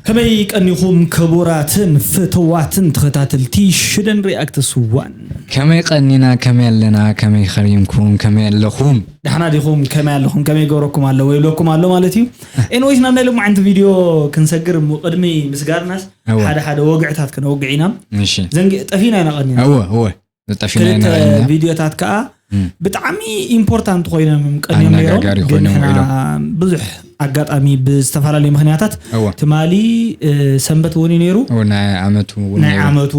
ከመይ ቀኒኹም ክቡራትን ፍትዋትን ተኸታተልቲ ሽደን ሪኣክትስ ዋን? ከመይ ቀኒና፣ ከመይ ኣለና፣ ከመይ ኸሪምኩም፣ ከመይ ኣለኹም? ደሕና ዲኹም? ከመይ ኣለኹም? ከመይ ገብረኩም ኣሎ ወይ ብለኩም ኣሎ ማለት እዩ። ኤንወይስ ናብ ናይ ሎማዓንቲ ቪድዮ ክንሰግር ሙ-፣ ቅድሚ ምስጋርናስ እወ። ሓደ ሓደ ወግዕታት ክነወግዕ ኢና። እሺ። ዘንጊ-፣ ጠፊና ኢና ቀኒና። እወ፣ እወ። ጠፊና ኢና ክልተ ቀኒና። ቪድዮታት ከዓ እም። ብጣዕሚ ኢምፖርታንት ኮይኖም እዮም ቀንዮም ነይሮም። ኣነጋጋሪ ግን ኮይኖም ንሕና ውዒሎም። ብዙሕ ኣጋጣሚ ብዝተፈላለዩ ምኽንያታት እወ። ትማሊ፣ እ፣ ሰንበት እውን እዩ ነይሩ። እወ፣ ናይ ዓመቱ እውን ናይ ነይሩ። ዓመቱ፣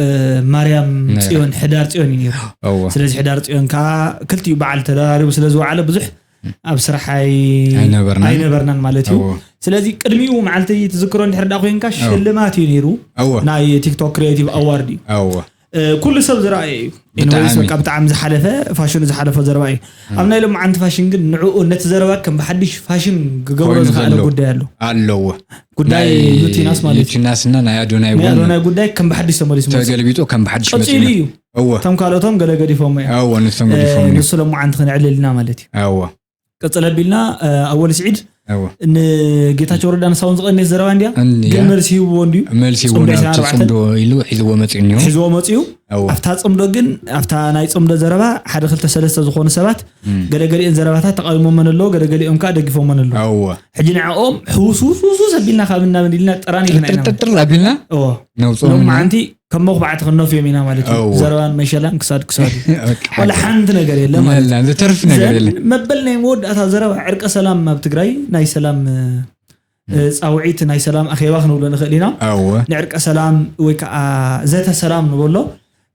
እ፣ ማርያም ነይሩ። ጽዮን፣ ሕዳር ጽዮን እዩ ነይሩ። እወ። ስለዚ ሕዳር ጽዮን ከዓ ክልቲኡ በዓል ተደራሪቡ ስለ ዝወዓለ ብዙሕ ኣብ ስራሕ ኣይ-፣ ኣይነበርናን። ኣይነበርናን ማለት እዩ። እወ። ስለዚ ቅድሚኡ መዓልቲ ትዝክሮ እንድሕር ደኣ ኮይንካ እወ። ሽልማት እዩ ነይሩ። እወ። ናይ ቲክቶክ ክሪኤቲቭ ኣዋርድ እዩ። እወ። እ፣ ኩሉ ሰብ ዝረኣየ እዩ። ብጣዕሚ። ኤኒዌይስ፣ በቃ ብጣዕሚ ዝሓለፈ ፋሽኑ ዝሓለፈ ዘረባ እዩ። እም። ኣብ ናይ ሎማዓንቲ ፋሽን ግን ንዕኡ ነቲ ዘረባ ከም ብሓድሽ ፋሽን ክገብሮ ኮይኑ ዝኸኣለ ዘሎ ጉዳይ ኣሎ። ኣለዎ። ጉዳይ ናይ ዩቲናስ ማለት እዩ። ዩቲናስና ናይ ኣዶናይ ናይ እውን ኣዶናይ ጉዳይ ከም ብሓድሽ ተመሊሱ መጽኡ። ተገልቢጡ ከም ብሓድሽ ቀጺሉ መጺኡ። እዩ። እወ። እቶም ካልኦቶም ገለ ገዲፎሞ እዮም። እወ፣ ንሶም እ፣ ገዲፎም እዮም። ንሱ ሎማዓንቲ ክነዕልል ኢና ማለት እዩ። እወ። ቀጽል ኣቢልና፣ እ፣ ኣወል ስዒድ እወ። ንጌታቸው ረዳ ንሳ እውን ዝቐንየት ዘረባ እንድያ? እንድያ። ግን መልሲ ሂብዎ እንድዩ? መልሲ ጽምዶ ሂብዎ፣ ናብቲ ዕስራን ኣርባዕተን ጽምዶ ኢሉ ሒዝዎ መጺኡ እኒሆ። ሒዝዎ መጺኡ። እወ። ኣብታ ጽምዶ ግን፣ ኣብታ ናይ ጽምዶ ዘረባ ሓደ ክልተ ሰለስተ ዝኾኑ ሰባት እም። ገለገሊኦን ዘረባታት ተቃዊሞመን ኣለዎ፣ ገለገሊኦም ከኣ ደጊፎመን ኣለዎ። እወ። ሕጂ ንዕኦም ሕውስውስውስ ኣቢልና ካብ እናበል ኢልና ጥራን ኢልና ኢና። ጥርጥርጥር ኣቢልና እወ። ነውጽኦም ኢና። ሎማዓንቲ ከም መኹባዕቲ ክነፍዮም ኢና ማለት እዩ። እወ። ዘረባን መሸላን ክሳድ ክሳድ እዩ። በቃ ወላ ሓቂ። ሓንቲ ነገር የለን ማለት እዩ። የለን፣ ዝተርፍ ነገር ዘን የለን። መበል ናይ መወዳእታ ዘረባ ዕርቀ ሰላም ኣብ ትግራይ ናይ ሰላም፣ እ፣ ጻውዒት ናይ ሰላም ኣኼባ ክንብሎ ንኽእል ኢና። እወ። ንዕርቀ ሰላም ወይ ከዓ ዘተ ሰላም ንበሎ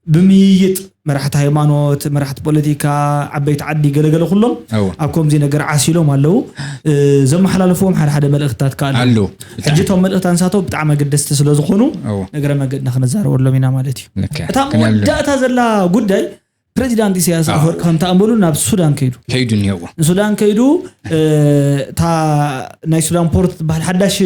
ብምይይጥ መራሕቲ ሃይማኖት፣ መራሕቲ ፖለቲካ፣ ዓበይቲ ዓዲ ገለገለ ኩሎም እወ። ኣብ ከምዚ ነገር ዓሲሎም ኣለዉ። እ፣ ዘመሓላለፍዎም ሓደ ሓደ መልእኽትታት ከኣ ኣለዉ። ኣለዉ። ሕጂ እቶም መልእኽታት ንሳቶም ብጣዕሚ ኣገደስቲ ስለ ዝኾኑ እወ። እግረ መገድና ክንዛረበሎም ኢና ማለት እዩ። ልክዕ። እታ ክንብሎ። መወዳእታ ዘላ ጉዳይ ፕሬዚዳንት ኢሳያስ ኣዎ። ኣፈወርቂ ከምቲ ኣንበሉ ናብ ሱዳን ከይዱ። ከይዱ እኒሄዎ። ንሱዳን ከይዱ፣ እ፣ እታ ናይ ሱዳን ፖርት ትበሃል ሓዳሽ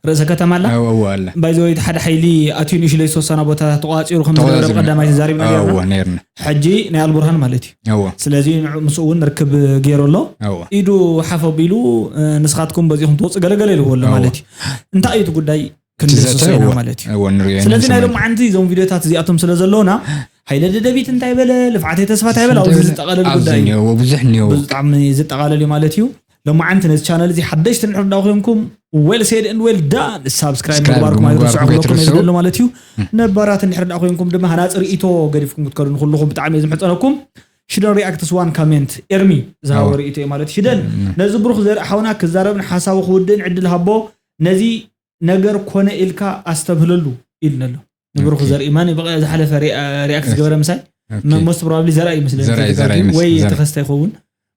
ርእሰ ከተማ ኣላ። ኣዎ፣ ኣዎ፣ ኣላ። ባይ ዘ ወይ፣ እቲ ሓደ ሓይሊ ኣትዩ ንእሽለይ ዝተወሰና ቦታታት ተቋፂሩ ከም ዝነበረ ተቆፃፂሩ። ቀዳማይ ተዛሪብና ነርና። ኣዎ፣ ነርና። ሕጂ ናይ ኣልቡርሃን ማለት እዩ። ኣዎ። ስለዚ ንዑ ምስኡ እውን ርክብ ገይሩ ኣሎ። ኣዎ። ኢዱ ሓፍ ኣቢሉ፣ እ፣ ንስኻትኩም በዚኹም ትወፁ ገለገለ ኢልዎ ኣሎ ኣዎ። ማለት እዩ። እንታይ እዩ እቲ ጉዳይ? ክንድምስሶ ትዘተ ኢና እወ፣ ማለት እዩ። እወ፣ ንሪኦ ኢና ስለዚ ናይ ንሰምዕ። ሎማዓንቲ እዞም ቪድዮታት እዚኣቶም ስለ ዘለውና፣ ሃይለ ደደቢት እንታይ በለ፣ ልፍዓተይ ተስፋ እንታይ በለ፣ ኣብዚ እንታይ በለ? ዝጠቓለል ኣብዚ ጉዳይ እዩ። እኒኦ፣ ብዙሕ እኒኦ። ብጣዕሚ ዝጠቓለል እዩ ማለት እዩ። ሎማዓንቲ ነዚ ቻነል እዚ ሓደሽቲ እንድሕር ዳ ኮይንኩም፣ well said and well done። ሳብስክራይብ ሳብስክራይብ ምግባርኩም ምግባርኩም ኣይትርስዑ ክብለኩም እየ ከይትርስዑ። ዝደሊ ማለት እዩ። እም። ነባራት እንድሕር ዳ ኮይንኩም ድማ ሃናፂ ርእይቶ ገዲፍኩም ክትከዱ ንኩልኹም ብጣዕሚ እየ ዝምሕፀነኩም። ሽደን ሪኣክትስ ዋን ካሜንት ኤርሚ ዝሃቦ ኣዎ። ርእይቶ እዩ ማለት እዩ። ሽደን፣ እም። ነዚ ብሩኽ ዘርኢ ሓውና ክዛረብን ሓሳቡ ክውድእን ዕድል ሃቦ። ነዚ ነገር ኮነ ኢልካ ኣስተብህለሉ ኢሉኒ ኣሎ። ንብሩኽ ኦኬ። ዘርኢ ማን እዩ ብቐ-፣ ዝሓለፈ ሪኣ-፣ ሪኣክት ኦኬ። ዝገበረ ምሳይ? ኦኬ። መ-፣ ሞስት ፕሮባብሊ ዘርኣይ ይመስለኒ። ዘርኣይ፣ ተዘጋጅዩ ዘርኣይ ይመስል፣ ወይ ዘርኣይ። ተኸስተ ይኸውን።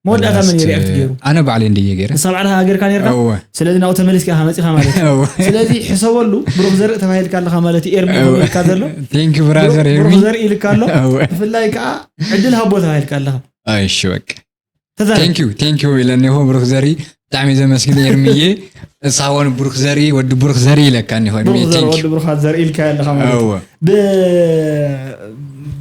መወዳእታ መን እዩ መጽ-፣ ሪኣክት ገይሩ? ኣነ ባዕለይ እንድየ ገይረ። ንሳ ባዕልኻ ሃገርካ ነርካ? እወ። ስለዚ ናብኡ ተመሊስካ ኢኻ መጺኻ ማለት እዩ። እወ። ስለዚ ሕሰበሉ፣ ብሩኽ ዘርኢ ተባሂልካ ኣለኻ ማለት እዩ። ኤርሚ እወ። ኢልካ ዘሎ። Thank you፣ ብራዘር ብሩኽ፣ ኤርሚ። ብሩኽ ዘርኢ ኢልካ ኣሎ። እወ። ብፍላይ ከኣ ዕድል ሃቦ ተባሂልካ ኣለኻ። እሺ፣ በቃ። ተዛረብ። Thank you፣ thank you ኢለኒ እኮ ብሩኽ ዘርኢ። ብጣዕሚ ዘመስግን ኤርሚዬ። ንስኻ እውን ብሩኽ ዘርኢ፣ ወዲ ብሩኽ ዘርኢ ኢለካ እኒሆ፣ ኤርሚዬ፣ ብሩኽ ዘርኢ፣ thank you። ወዲ ብሩኻት ዘርኢ ኢልካ ኣለኻ ማለት እዩ። እወ። ብ-፣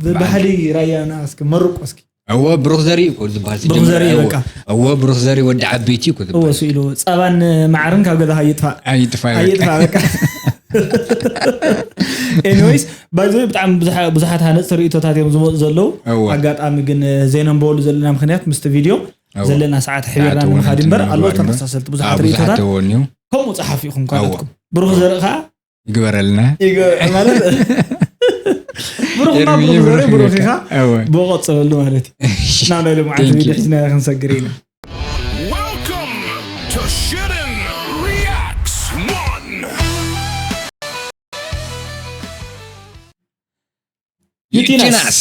ብባህሊ ራያና እስኪ መርቆ እስኪ። እወ፣ ብሩኽ ዘርኢ እኮ ዝበሃል ብሩኽ ዘርኢ፣ ሲጀመር፣ እወ። በቃ። እወ፣ ብሩኽ ዘርኢ ወዲ ዓበይቲ እኮ እወ፣ ዝበሃል። እሱ ኢሉ ጸባን መዓርን ካብ ገዛኻ ኣይጥፋእ። ኣይጥፋእ፣ በቃ። ኣይጥፋእ፣ በቃ። ኤኒዌይስ፣ ባይ ዘ ወይ ብጣዕሚ ብዙሓ-፣ ብዙሓት ሃነፅቲ ርእይቶታት እዮም ዝመፁ ዘለዉ። እወ። ኣጋጣሚ ግን፣ እ፣ ዘይነንበበሉ ዘለና ምኽንያት ምስቲ ቪድዮ እወ። ዘለና ሰዓት ኣሕቢርና ሰዓት እውን ንምኻድ እንትን እምበር፣ ኣሎ ንምግባር እምበር። ተመሳሰልቲ ብዙሓት ኣዎ፣ ብዙሓት ርእይቶታት። እውን እዩ። ከምኡ ፀሓፊ ኢኹም እወ። ካልኦትኩም። ብሩኽ ዘርኢ ከዓ ይግበረልና። ይገ-፣ ማለት፣ ብሩኽና ኤርሚዬ ብሩኽ ዘርኢ ብሩኽ ብሩኽ ይለካ። ኢኻ። እወ። ብቐፅለሉ ማለት እዩ። እሺ። ናብ ናይ ሎማዓንቲ Thank you። ቪድዮ ሒዝና ክንሰግር ኢና። Welcome to Shitten Reacts One. ዩቲናስ። ዩቲናስ።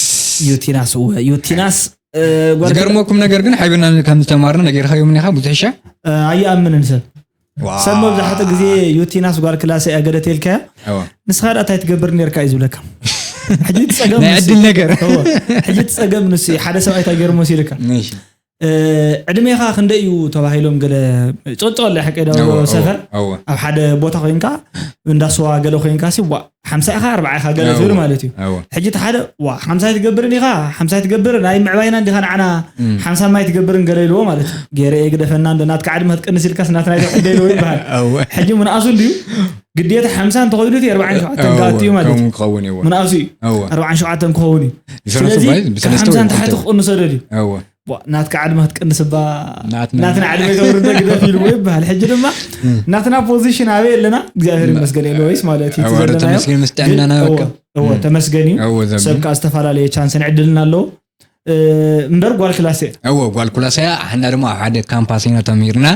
ዩቲናስ፣ እወ፣ ዩቲናስ፣ እ፣ ጓል ዝገርመኩም ነገር ግን፣ ሓቢርና ከም ዝተማርና ነጊርካዮም እኒኻ፣ ብዙሕ ሻ? እ፣ ኣይኣምንን ሰብ። ዋው። ሰብ መብዛሕትኡ ግዜ ዩቲናስ ጓል ክላሰይ እያ ገለ ተልካያ፣ እወ። ንስኻ ደኣ እንታይ ትገብር ኔርካ እዩ ዝብለካ። ሕጂ እቲ ጸገም ናይ ንሱ ዕድል እዩ። ነገር። እወ። ሕጂ እቲ ጸገም ንሱ እዩ። ሓደ ሰብኣይ እንታይ ገይሩ መሲልካ? እሺ። ዕድሜኻ ክንደይ እዩ ተባሂሎም ገለ ጾልጾለ ሓቂ ዶ ሰፈር ኣብ ሓደ ቦታ ኮይንካ እንዳስዋ ገለ ኮይንካ ሲ ሓምሳ ኢኻ ኣርባዓ ኢኻ ገለ ዝብል ማለት እዩ። ሕጂ እቲ ሓደ ዋ ሓምሳ ኣይትገብርን ኢኻ ሓምሳ ኣይትገብርን ናይ ምዕባይና እንዲኻ ንዓና ሓምሳ ማይ ትገብርን ገለ ኢልዎ ማለት እዩ። ገይረ እየ ግደፈና እንዶ ናትካ ዕድመ ክትቅንስ ኢልካስ ናትና ኣይተውሕደ ኢልዎ ይበሃል። ሕጂ ምንኣሱ እንድዩ ግዴታ ሓምሳ እንተኾይኑ እቲ ኣርባዓን ሸውዓተን ከኣቱ እዩ ማለት እዩ። ምንኣሱ እዩ ኣርባዓን ሸውዓተን ክኸውን እዩ። ስለዚ ካብ ሓምሳ ንታሕቲ ክቕንሶ ደልዩ ናትካ ዕድመ ክትቅንስ እባ ናትና ዕድመ ተውርደ ግደፍ ኢልዎ ይበሃል። ሕጂ ድማ ናትና ፖዚሽን ኣበይ ኣለና እግዚኣብሔር ይመስገን ኤሎይስ ማለት እዩ። ተመስገን ምስ ጥዕናና በቃ ተመስገን እዩ። ሰብ ከዓ ዝተፈላለየ ቻንስን ዕድልን ኣለዎ። እምበር ጓል ክላስ እየ። እዎ ጓል ክላስ እያ። ሕና ድማ ኣብ ሓደ ካምፓስ ኢና ተሚርና።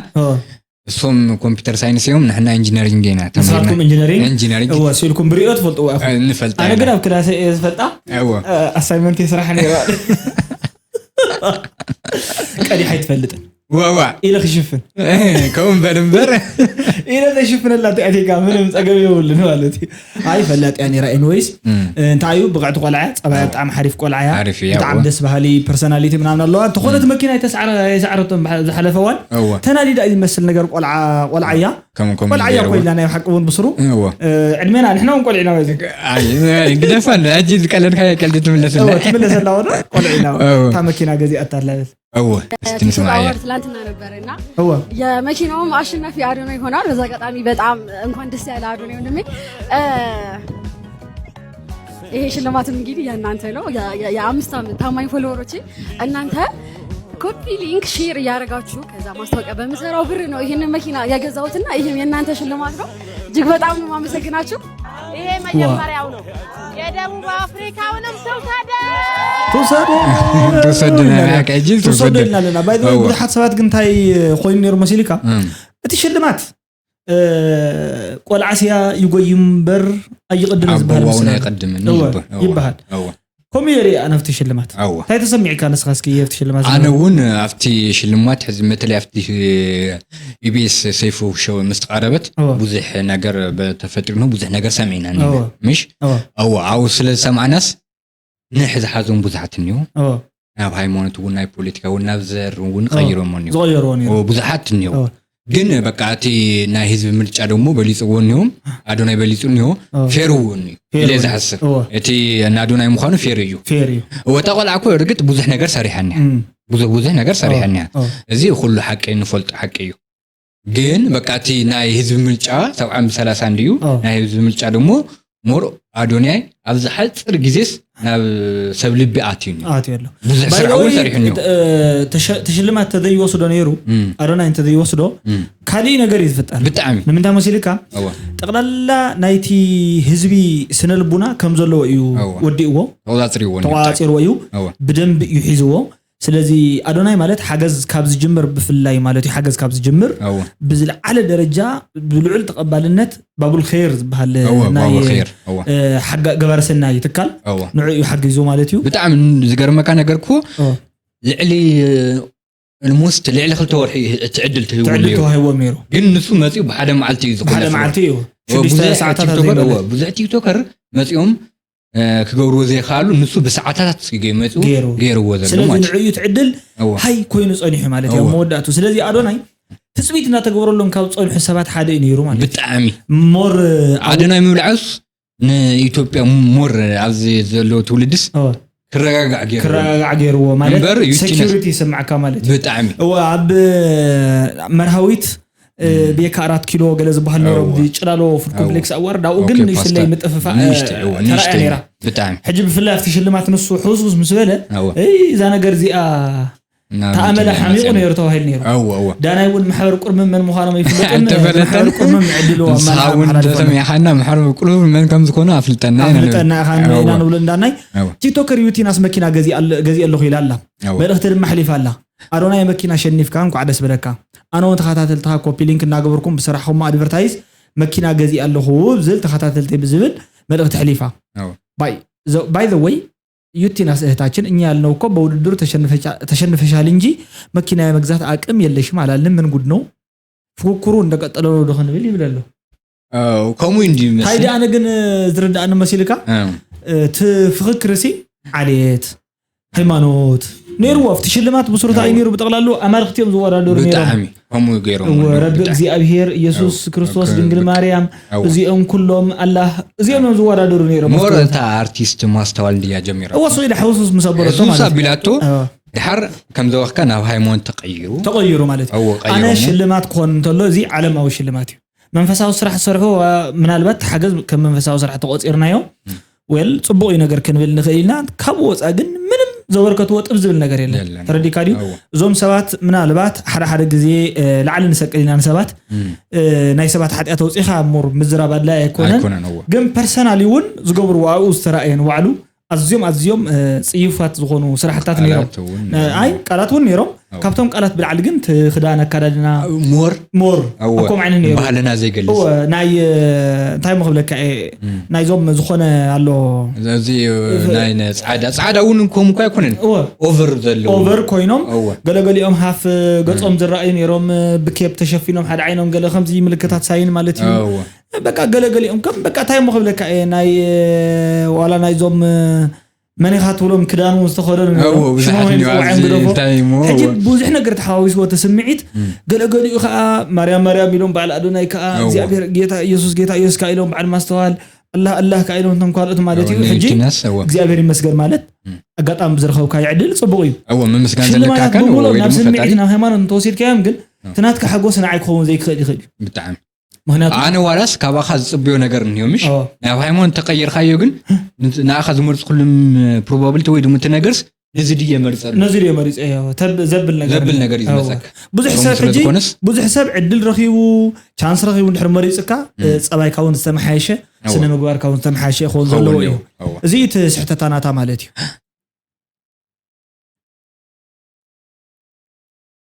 እሶም ኮምፒውተር ሳይንስ እዮም ንሕና ኢንጂነሪንግ ኢና ተማሂርና። ንስኻትኩም ኢንጂነሪንግ ኢንጂነሪንግ እወ ሲልኩም ብሪኦ ትፈልጥዎ ኢኹም። ንፈልጣ ኣነ ኢና። ግን ኣብ ክላሰ እየ ዝፈልጣ። እወ ኣሳይመንት የስራሕ ነይረ። ቀዲሕ ኣይትፈልጥን። ዋዋ ኢለ ክሽፍን ከምኡ እምበር እምበር ኢለ ተሽፍነላ እቲኣቴጋ ምንም ፀገም የብሉን ማለት እዩ። ኣይ ፈላጥ እያ ነይራ። ኤንወይስ እንታይ እዩ ብቕዕቲ ቆልዓ እያ። ፀባያ ብጣዕሚ ሓሪፍ ቆልዓ እያ። ሓሪፍ እያ፣ ብጣዕሚ እወ። ደስ በሃሊ ፐርሰናሊቲ ምናምን ኣለዋ። እንተኾነ እቲ መኪና ኣይተሳዕረ ኣይሳዕረቶም ዝሓለፈ እዋን እወ። ተናዲዳ እዩ ዝመስል ነገር ቆልዓ ቆልዓ እያ። ከም ከም ቆልዓ እያ ገይርዎ። ኮይላ ናይ ሓቂ እውን ብስሩ እወ። ዕድሜና ንሕና እውን ቆልዕና ማለት እዩ። ኣይ ግደፋ እንደ ሕጂ ዝቀለድካ ቀልዲ ትምለስና። እወ ትምለሰላ ወደ ቆልዕና እወ። እታ መኪና ገዚኣታ ኣላ። እወ እስቲ ንስማ እያ። ትላንትና ነበር እና እወ የመኪናውም አሸናፊ አዶናይ ይሆናል። በዛ አጋጣሚ በጣም እንኳን ደስ ያለ አዶናይ ወንድሜ። ይሄ ሽልማትም እንግዲህ የእናንተ ነው። የአምስት ዓመት ታማኝ ፎሎወሮች እናንተ ኮፒ ሊንክ ሼር እያደረጋችሁ ከዛ ማስታወቂያ በምሰራው ብር ነው ይህንን መኪና ያገዛሁትና ይህም የእናንተ ሽልማት ነው። እጅግ በጣም ነው የማመሰግናችሁ። ይሄ መጀመሪያው ነው። የደቡብ አፍሪካውንም ትውሰደ ትውሰደ ትውሰደና ያቀጅል ትውሰደ ትውሰደ እናለና ባይ ብዙሓት ሰባት ግን እንታይ ኮይኑ ነይሩ መሲልካ እቲ ሽልማት ቆልዓ ስያ ይጎይ እምበር ኣይቕድም ዝበሃል ኣቦዋውን ኣይቐድምን ይበሃል። ከምኡ የርኢ ኣነ ኣብቲ ሽልማት እንታይ ተሰሚዕካ ንስኻ እስኪ ኣብቲ ሽልማት ኣነ እውን ኣብቲ ሽልማት ሕዚ መተለይ ኣብቲ ኢቢኤስ ሰይፉ ሸው ምስ ተቓረበት ብዙሕ ነገር ተፈጢሩ ብዙሕ ነገር ሰሚዕና ምሽ ኣዎ ኣብኡ ስለ ዝሰማዕናስ ንሕ ዝሓዞም ብዙሓት እኒኦ ናብ ሃይማኖት እውን ናይ ፖለቲካ እውን ናብ ዘር እውን ቀይሮሞ እኒኦ ዝቀየርዎ ነይሩ። ብዙሓት እኒኦ ግን በቃ እቲ ናይ ህዝቢ ምርጫ ደግሞ በሊፅዎ እኒኦም ኣዶናይ በሊፁ እኒኦ ፌር እውን እዩ ኢለ ዝሓስብ። እቲ ናዶናይ ምዃኑ ፌር እዩ። ፌር እዩ። ወታ ቆልዓ እኮ እርግጥ ብዙሕ ነገር ሰሪሓ እኒያ ብዙሕ ብዙሕ ነገር ሰሪሓ እኒያ። እዚ ኩሉ ሓቂ ንፈልጦ ሓቂ እዩ። ግን በቃ እቲ ናይ ህዝቢ ምርጫ ሰብዓ ብሰላሳ እንድዩ ናይ ህዝቢ ምርጫ ደግሞ ሞር ኣዶንያይ ኣብዚ ሓፅር ግዜስ ናብ ሰብ ልቢ ኣትዩ ኣሎ። ብዙሕ ስራሕ እውን ሰሪሑ እኒኦ። ተሽልማት ተዘይወስዶ ነይሩ ኣዶናይ እንተዘይወስዶ ካሊእ ነገር እዩ ዝፍጠር። ብጣዕሚ ንምንታይ መሲልካ ጠቕላላ ናይቲ ህዝቢ ስነ ልቡና ከም ዘለዎ እዩ ወዲእዎ ተቆፃፅርዎ እዩ ብደንብ እዩ ሒዝዎ። ስለዚ ኣዶናይ ማለት ሓገዝ ካብ ዝጅምር ብፍላይ ማለት እዩ ሓገዝ ካብ ዝጅምር ብዝለዓለ ደረጃ ብልዑል ተቐባልነት ባቡል ኸይር ዝበሃል ናይ ገባረ ሰናይ ትካል ንዑ እዩ ሓጊዙ ማለት እዩ። ብጣዕሚ ዝገርመካ ነገር እኮ ልዕሊ ልሙስት ልዕሊ ክልተ ወርሒ እቲ ዕድል ትህቡ ተዋሂዎም ነይሩ። ግን ንሱ መፂኡ ብሓደ መዓልቲ እዩ ሓደ ዝኮነ መዓልቲ እዩ ብዙሕ ቲክቶከር መፂኦም ክገብርዎ ዘይከኣሉ ንሱ ብሰዓታት መፅኡ ገይርዎ ዘሎ ስለዚ ማለት ንዕዩ እቲ ዕድል ሃይ ኮይኑ ፀኒሑ ማለት እዩ መወዳእቱ። ስለዚ ኣዶናይ ትፅቢት እናተገበረሎም ካብ ፀንሑ ሰባት ሓደ እዩ ነይሩ ማለት ብጣዕሚ ሞር ኣዶናይ ምብላዕስ ንኢትዮጵያ ሞር ኣብዚ ዘሎ ትውልድስ ክረጋጋዕ ገይሩ ክረጋጋዕ ገይርዎ ማለት እምበር ዩቲነስ- ሴኪሪቲ ይስምዓካ ማለት እዩ። ብጣዕሚ እወ ኣብ መርሃዊት ብየካ ኣራት ኪሎ ገለ ዝበሃል ነይሮ እወ። ብጭላሎ ፉድ እወ። ኮምፕሌክስ ኣዋርድ ኣብኡ ግን ኦኬ፣ ንእሽተለይ ፓስታ። ምጥፍፋእ ንእሽተይ፣ እወ፣ ተራእያ ንእሽተይ። ነይራ። ብጣዕሚ ሕጂ ብፍላይ ኣብቲ ሽልማት ንሱ ሕውስውስ ምስ በለ እወ። "እይ፣ እዛ ነገር እዚኣ እና ተኣመለ ምንድን ሓሚቑ ይመስል? ነይሩ" ተባሂሉ ነይሩ። እወ፣ እወ። ዳናይ እውን ማሕበር ቁርምም መን ምዃኖም ኣይፍለጡን። ኣይተፈለጠን። ማሕበር ቁርምም ዕድሉ ንስኻ ኣማላ እውን ኣመሓላልፎ ኣሎ። ተሰሚዕኻና ማሕበር ቁርምም መን ከም ዝኾነ ኣፍልጠና ኢና ንብል። ኣፍልጠና ኢኻ ኢና እወ። ንብሎ እንዳናይ። እወ። ቲክቶከር ዩቲናስ መኪና ገዚኣ ኣለ-፣ ገዚአ ኣለኹ ኢላ ኣላ። እወ። መልእኽቲ ድማ ኣሕሊፋ ኣላ። ኣዶናይ መኪና ሸኒፍካ እንኳዕ ደስ በለካ። ኣነ እውን ተኸታተልትኻ ኮፒ ሊንክ እናገበርኩም ብስራሕኹም ኣድቨርታይዝ መኪና ገዚኣ ኣለኹ ዝብል ተኸታተልተይ ብዝብል መልእኽቲ ኣሕሊፋ። እወ። ባይ ዘ-፣ ባይ ዘ ወይ ዩቲናስ እህታችን እኛ ያልነው እኮ በውድድሩ ተሸንፈሻ-፣ ተሸንፈሻል እንጂ መኪና የመግዛት አቅም የለሽም አላልንም። ምን ጉድ ነው? ፉክክሩ እንደቀጠለ ነው ዶ ክንብል ይብል ኣሎ። ከምኡ እንዲ ታይ ይመስል። ደኣ ኣነ ግን ዝርድኣኒ መሲልካ? እ። እቲ ፍክክር ሲ ዓሌት፣ ሃይማኖት፣ ነይርዎ ኣብቲ ሽልማት ብስሩ እንታይ እዩ ነይሩ? ብጠቕላሉ ኣማልኽቲ እዮም ዝወዳደሩ ነይሮም። ብጣዕሚ ከምኡ ገይሮም እወ ረቢ እግዚኣብሔር፣ ኢየሱስ ክርስቶስ፣ ድንግል ማርያም፣ እዚኦም ኩሎም ኣላህ፣ እዚኦም እዮም ዝወዳደሩ ነይሮም። ሞር እታ ኣርቲስት ማስተዋል እንድያ ጀሚራ። እወ ሰው ኢለ ሕውሱስ ምስ ኣበለቶ ሕሱስ ማለት እዩ። ኣቢላቶ ድሓር ከም ዝበኽካ ናብ ሃይማኖት ተቐይሩ። ተቐይሩ ማለት እዩ። እዎ፣ ቀይሮሞ። ኣነ ሽልማት ክኾን እንተሎ እዚ ዓለማዊ ሽልማት እዩ። መንፈሳዊ ስራሕ ዝሰርሑ ዋ- ምናልባት ሓገዝ ከም መንፈሳዊ ስራሕ ተቆፂርናዮ ወል ፅቡቅ እዩ ነገር ክንብል ንኽእል ኢና። ካብኡ ወፃ ግን ምንም ዘበርከትዎ ጥብ ዝብል ነገር የለን። የለን። ተረዲካ ድዩ? እዎ። እዞም ሰባት ምናልባት ሓደ ሓደ ግዜ እ፣ ላዕሊ ንሰቅል ኢና ንሰባት እ፣ ናይ ሰባት ሓጢኣት ኣውፂኻ ሙር ምዝራብ ኣድላይ ኣይኮነን። ኣይኮነን፣ እዎ። ግን ፐርሰናሊ እውን ዝገብርዎ ኣብኡ ዝተረኣየን ባዕሉ ኣዝዮም ኣዝዮም እ፣ ፅዩፋት ዝኾኑ ስራሕታት ነይሮም። ቃላት እውን እ፣ ኣይ ቃላት እውን ነይሮም። እዎ። ካብቶም ቃላት ብላዕሊ ግን እቲ ክዳን ኣካዳድና ሞር ሞር እዎ። ከምኡ ዓይነት ነይሩ። ባህልና ዘይገልጽ። እወ ናይ እ፣ እንታይ ሞ ክብለካ እየ ናይዞም ዝኾነ ኣሎ እዚ ናይ ነ- ጻዕዳ ጻዕዳ እውን ከም እኳ ኣይኮነን። እወ ኦቨር ዘለዎ ኦቨር ኮይኖም እወ። ገለገሊኦም ሃፍ ገጾም ዝረኣዩ ነይሮም። ብኬፕ ተሸፊኖም ሓደ ዓይኖም ገለ ከምዚ ምልክታት ሳይን ማለት እዩ። እወ። በቃ ገለገሊኦም ከም በቃ እንታይ ሞ ክብለካ እየ ናይ ዋላ ናይዞም መን ኢኻ ትብሎም ክዳን እውን ዝተኸደኑ ነይሮም። እወ፣ ብዙሓት ሽሞም እኒኦ ይፅውዖም ኣብዚ ግደፎ። እንታይ እሞ፣ ሕጂ እወ። ብዙሕ ነገር ተሓዋዊስዎ እቲ ስምዒት ገለገሊኡ ከዓ ማርያም ማርያም ኢሎም በዓል ኣዶናይ ከዓ እወ። እግዚኣብሔር ጌታ ኢየሱስ ጌታ ኢየሱስ ከዓ ኢሎም በዓል ማስተዋል ኣላህ ኣላህ ከዓ ኢሎም እቶም ካልኦት ማለት እዩ። እወ፣ ሕጂ ኪናስ፣ እወ። እግዚኣብሔር ይመስገን ማለት ኣጋጣሚ ብዝረኸብካዮ ዕድል ፅቡቅ እዩ። እወ፣ ምምስጋን ሽልማታት ዘለካካ ነው ብምሉኦም ወይ ናብ ድማ ስምዒት ፈጣሪ። ናብ ሃይማኖት እንተወሲድካዮም ግን እቲ ናትካ ሓጎስ ንዓይ ክኸውን ዘይክእል ይኽእል እዩ። ብጣዕሚ ምክንያቱ ኣነ ዋላስ ካባኻ ዝፅብዮ ነገር እንዮም ምሽ ኦ። ናብ ሃይማኖት ተቀይርካዮ ግን ንት- ንኣኻ ዝመርፅኩሉም ፕሮባብሊቲ ወይ ድማ እቲ ነገርስ ነዚ ድየ መርፀሉ ነዚ ድየ መሪፀ እዮ ተብ- ዘብል ነገር ዘብል ነገር እዩ እዎ። ዝመፀካ። ብዙሕ ከምኡ ሰብ ስለ ሕጂ ዝኾነስ ብዙሕ ሰብ ዕድል ረኺቡ ቻንስ ረኺቡ እንድሕር መሪፅካ እ፣ ፀባይካ እውን ዝተመሓየሸ እዎ። ስነ ምግባርካ እውን ዝተመሓየሸ ይኸውን ክኸውን ዘለዎ እዩ። እዩ። እዎ። እዚ እቲ ስሕተታናታ ማለት እዩ።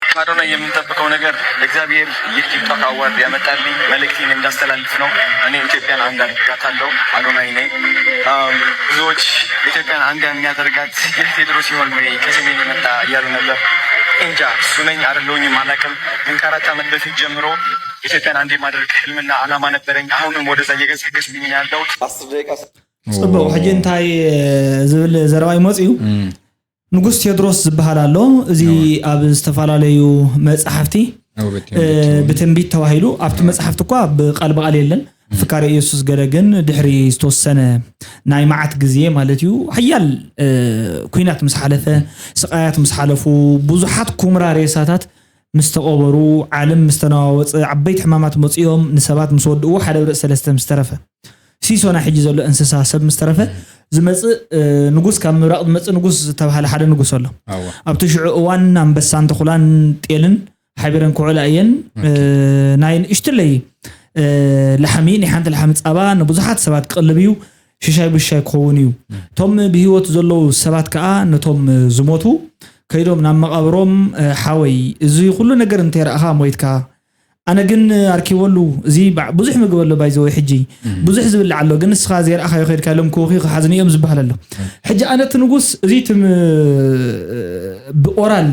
አዶናይ የምንጠብቀው ነገር እግዚአብሔር ይህ ቲክቶክ አዋርድ ያመጣልኝ መልእክቴን እንዳስተላልፍ ነው። እኔ ኢትዮጵያን አንድ አድርጋታለሁ። አዶናይ ነኝ። አም፣ ብዙዎች ኢትዮጵያን አንድ የሚያደርጋት ይህ ቴድሮስ ይሆን ወይ ከሰሜን የመጣ እያሉ ነበር። እንጃ እሱ ነኝ አይደለሁኝም አላውቅም። ግን ከአራት ዓመት በፊት ጀምሮ ኢትዮጵያን አንድ የማድረግ ህልምና አላማ ነበረኝ። አሁንም ወደዛ እየገሰገስኩኝ ነው ያለሁት። አስር ደቂቃ ፅቡቅ ሕጂ እንታይ እ፣ ዝብል ዘረባ ይመፅ እዩ። እም፣ ንጉስ ቴድሮስ ዝበሃል ኣሎ። እዚ ኣብ ዝተፈላለዩ መፅሓፍቲ ኣብ ቤት እ፣ ብትንቢት ተባሂሉ ኣብቲ መፅሓፍቲ እኳ ብቃል ብቃል የለን። ፍካሬ ኢየሱስ ገለ ግን ድሕሪ ዝተወሰነ ናይ መዓት ግዜ ማለት እዩ ሓያል እ፣ ኩናት ምስ ሓለፈ ስቃያት ምስ ሓለፉ ብዙሓት ኩምራ ሬሳታት ምስ ተቐበሩ ዓለም ምስ ተነዋወፀ ዓበይቲ ሕማማት መፅኦም ንሰባት ምስ ወድእዎ ሓደ ብርእ ሰለስተ ምስ ተረፈ ሲሶ ናይ ሕጂ ዘሎ እንስሳ ሰብ ምስ ተረፈ ዝመፅእ እ፣ ንጉስ ካብ ምብራቕ ዝመፅእ ንጉስ ዝተባሃለ ሓደ ንጉስ ኣሎ። ኣዋ ኣብቲ ሽዑ እዋን ኣንበሳን ተኹላን ጤልን ሓቢረን ክውዕላ እየን። እ፣ ናይ ንእሽትለይ እ፣ ላሕሚ ናይ ሓንቲ ላሕሚ ፃባ ንብዙሓት ሰባት ክቕልብ እዩ። ሽሻይ ብሽሻይ ክኸውን እዩ። እቶም ብህይወት ዘለዉ ሰባት ከዓ ነቶም ዝሞቱ ከይዶም ናብ መቓብሮም እ፣ ሓወይ እዚ ኩሉ ነገር እንተይረኣኻ ሞይትካ ኣነ ግን ኣርኪበሉ እዚ በ- ብዙሕ ምግቢ ኣሎ ባይዘወይ ሕጂ ብዙሕ ዝብላዕ ኣሎ ግን ንስኻ ዘይረኣኻዮ ከድካ ኢሎም ክወኺ ክሓዝኒ እዮም ዝበሃል ኣሎ። ሕጂ ኣነ እቲ ንጉስ እዚ ትም ብኦራል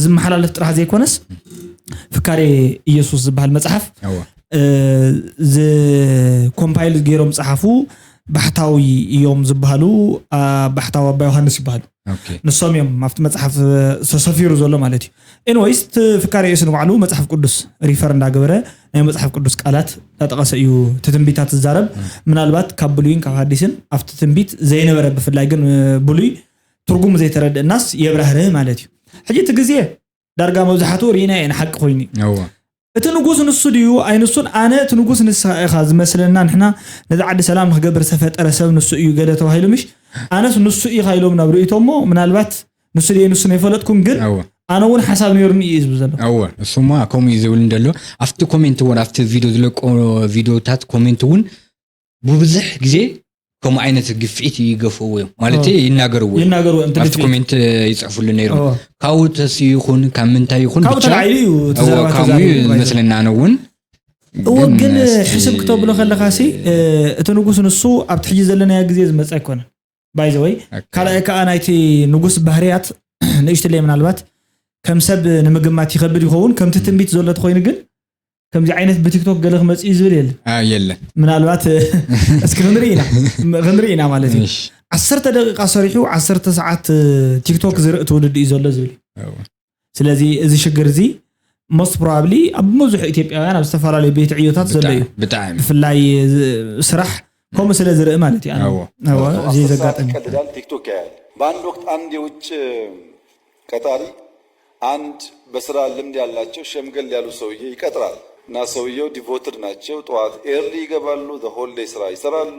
ዝመሓላለፍ ጥራሕ ዘይኮነስ ፍካሬ ኢየሱስ ዝበሃል መፅሓፍ ኣዋ እ፣ ዝ ኮምፓይል ገይሮም ፀሓፉ ባሕታዊ እዮም ዝበሃሉ ኣ፣ ባሕታዊ ኣባ ዮሃንስ ይበሃሉ። ኦኬ ንሶም እዮም ኣብቲ መፅሓፍ ተሰፊሩ ዘሎ ማለት እዩ። ኤንወይስ እቲ ፍካሬ የሱስ ንባዕሉ መፅሓፍ ቅዱስ ሪፈር እንዳገበረ ናይ መፅሓፍ ቅዱስ ቃላት እንዳጠቐሰ እዩ እቲ ትንቢታት ዝዛረብ። ምናልባት ካብ ብሉይን ካብ ሓዲስን ኣብቲ ትንቢት ዘይነበረ ብፍላይ ግን ብሉይ ትርጉሙ ዘይተረድእናስ የብራህርህ ማለት እዩ። ሕጂ እቲ ግዜ ዳርጋ መብዛሕትኡ ርኢና እየ ንሓቂ ኮይኑ እዩ። ኣዋ እቲ ንጉስ ንሱ ድዩ ኣይንሱን? ኣነ እቲ ንጉስ ንስኻ ኢኻ ዝመስለና። ንሕና ነዚ ዓዲ ሰላም ንክገብር ዝተፈጠረ ሰብ ንሱ እዩ ገለ ተባሂሉ ምሽ ኣነስ ንሱ ኢኻ ኢሎም ናብ ርእይቶ እሞ ምናልባት ንሱ ድየ ንሱ ኣይፈለጥኩን ግን ኣዋ ኣነ እውን ሓሳብ ነይሩኒ እዩ ዝብል ዘሎ። ኣወ እሱማ ከምኡ እዩ ዝብል እንደሎ ኣብቲ ኮሜንት እውን ኣብቲ ቪድዮ ዝለቆ ቪድዮታት ኮሜንት እውን ብብዝሕ ግዜ ከምኡ ዓይነት ግፍዒት ይገፍዎ እዮም ማለት ኣዎ። ይናገርዎ እዮም ይናገርዎ እዮም፣ እቲ ኣብቲ ግፍዒት። ኮሜንት ይፅሕፉሉ ነይሮም ኣዎ። ካብኡ ተስ ይኹን ካብ ምንታይ ይኹን ካብኡ ብቻ ተላዒሉ እዩ እቲ ኣዎ፣ ዘረባ ካብኡ ተዛሪቡ እዩ ማለት እዩ። ዝመስለና ኣነ እውን እዎ ግን እስቲ ሕስብ ክተብሎ ከለካ ሲ እ፣ እቲ ንጉስ ንሱ ኣብቲ ሕጂ ዘለናዮ ግዜ ዝመፀ ኣይኮነን ባይዘወይ ኦኬ። ካልኣይ ከዓ ናይቲ ንጉስ ባህርያት ንእሽትለይ ምናልባት ከም ሰብ ንምግማት ይኸብድ ይኸውን ከምቲ ትንቢት ዘሎ ተኮይኑ ግን ከምዚ ዓይነት ብቲክቶክ ገለ ክመጽእ እዩ ዝብል የለን። የለን። ምናልባት እስኪ ክንርኢ ኢና፣ ክንርኢ ኢና ማለት እዩ። ዓሰርተ ደቂቃ ሰሪሑ ዓሰርተ ሰዓት ቲክቶክ ዝርኢ ትውልዲ እዩ ዘሎ ዝብል እዩ። ስለዚ እዚ ሽግር እዚ most probably ኣብ ብዙሕ ኢትዮጵያውያን ኣብ ዝተፈላለዩ ቤት ዕዮታት ዘሎ እዩ። ብጣዕሚ ብፍላይ ስራሕ ከምኡ ስለ ዝርኢ ማለት እዩ። አዎ። እዚ ዘጋጠመ ይቀልዳል። ቲክቶክ ያያል። በአንድ ወቅት አንድ የውጭ ቀጣሪ አንድ በስራ ልምድ ያላቸው ሸምገል ያሉ ሰውዬ ይቀጥራል እና ሰውየው ዲቮትድ ናቸው። ጠዋት ኤርሊ ይገባሉ፣ ሆል ዴይ ስራ ይሰራሉ።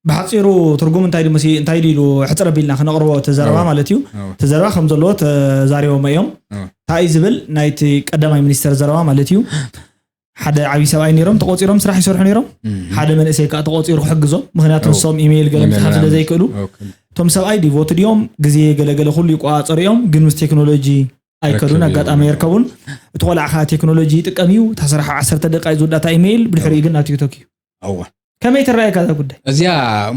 ብሓፂሩ ትርጉም እንታይ ድዩ መሲ እንታይ ድዩ ኢሉ ሕፅር ኣቢልና ክነቕርቦ እቲ ዘረባ ማለት እዩ። እቲ ዘረባ ከም ዘለዎ ተዛሪቦም እዮም። እንታይ እዩ ዝብል ናይቲ ቀዳማይ ሚኒስተር ዘረባ ማለት እዩ። ሓደ ዓብዪ ሰብኣይ ነይሮም ተቆፂሮም ስራሕ ይሰርሑ ነይሮም። ሓደ መንእሰይ ከዓ ተቆፂሩ ክሕግዞም፣ ምክንያቱ ንሶም ኢሜይል ገለ ምፅሓፍ ስለ ዘይክእሉ። እቶም ሰብኣይ ዲቮትድ እዮም፣ ግዜ ገለገለ ኩሉ ይቆፃፀሩ እዮም፣ ግን ምስ ቴክኖሎጂ ኣይከዱን፣ ኣጋጣሚ ኣይርከቡን። እቲ ቆልዓ ከዓ ቴክኖሎጂ ይጥቀም እዩ፣ እታ ስራሕ ዓሰርተ ደቂቃ እዩ ዝውዳእ እታ ኢሜይል፣ ብድሕሪኡ ግን ናብ ቲክቶክ እዩ። እወ ከመይ ትረኣየካ እዛ ጉዳይ? እዚኣ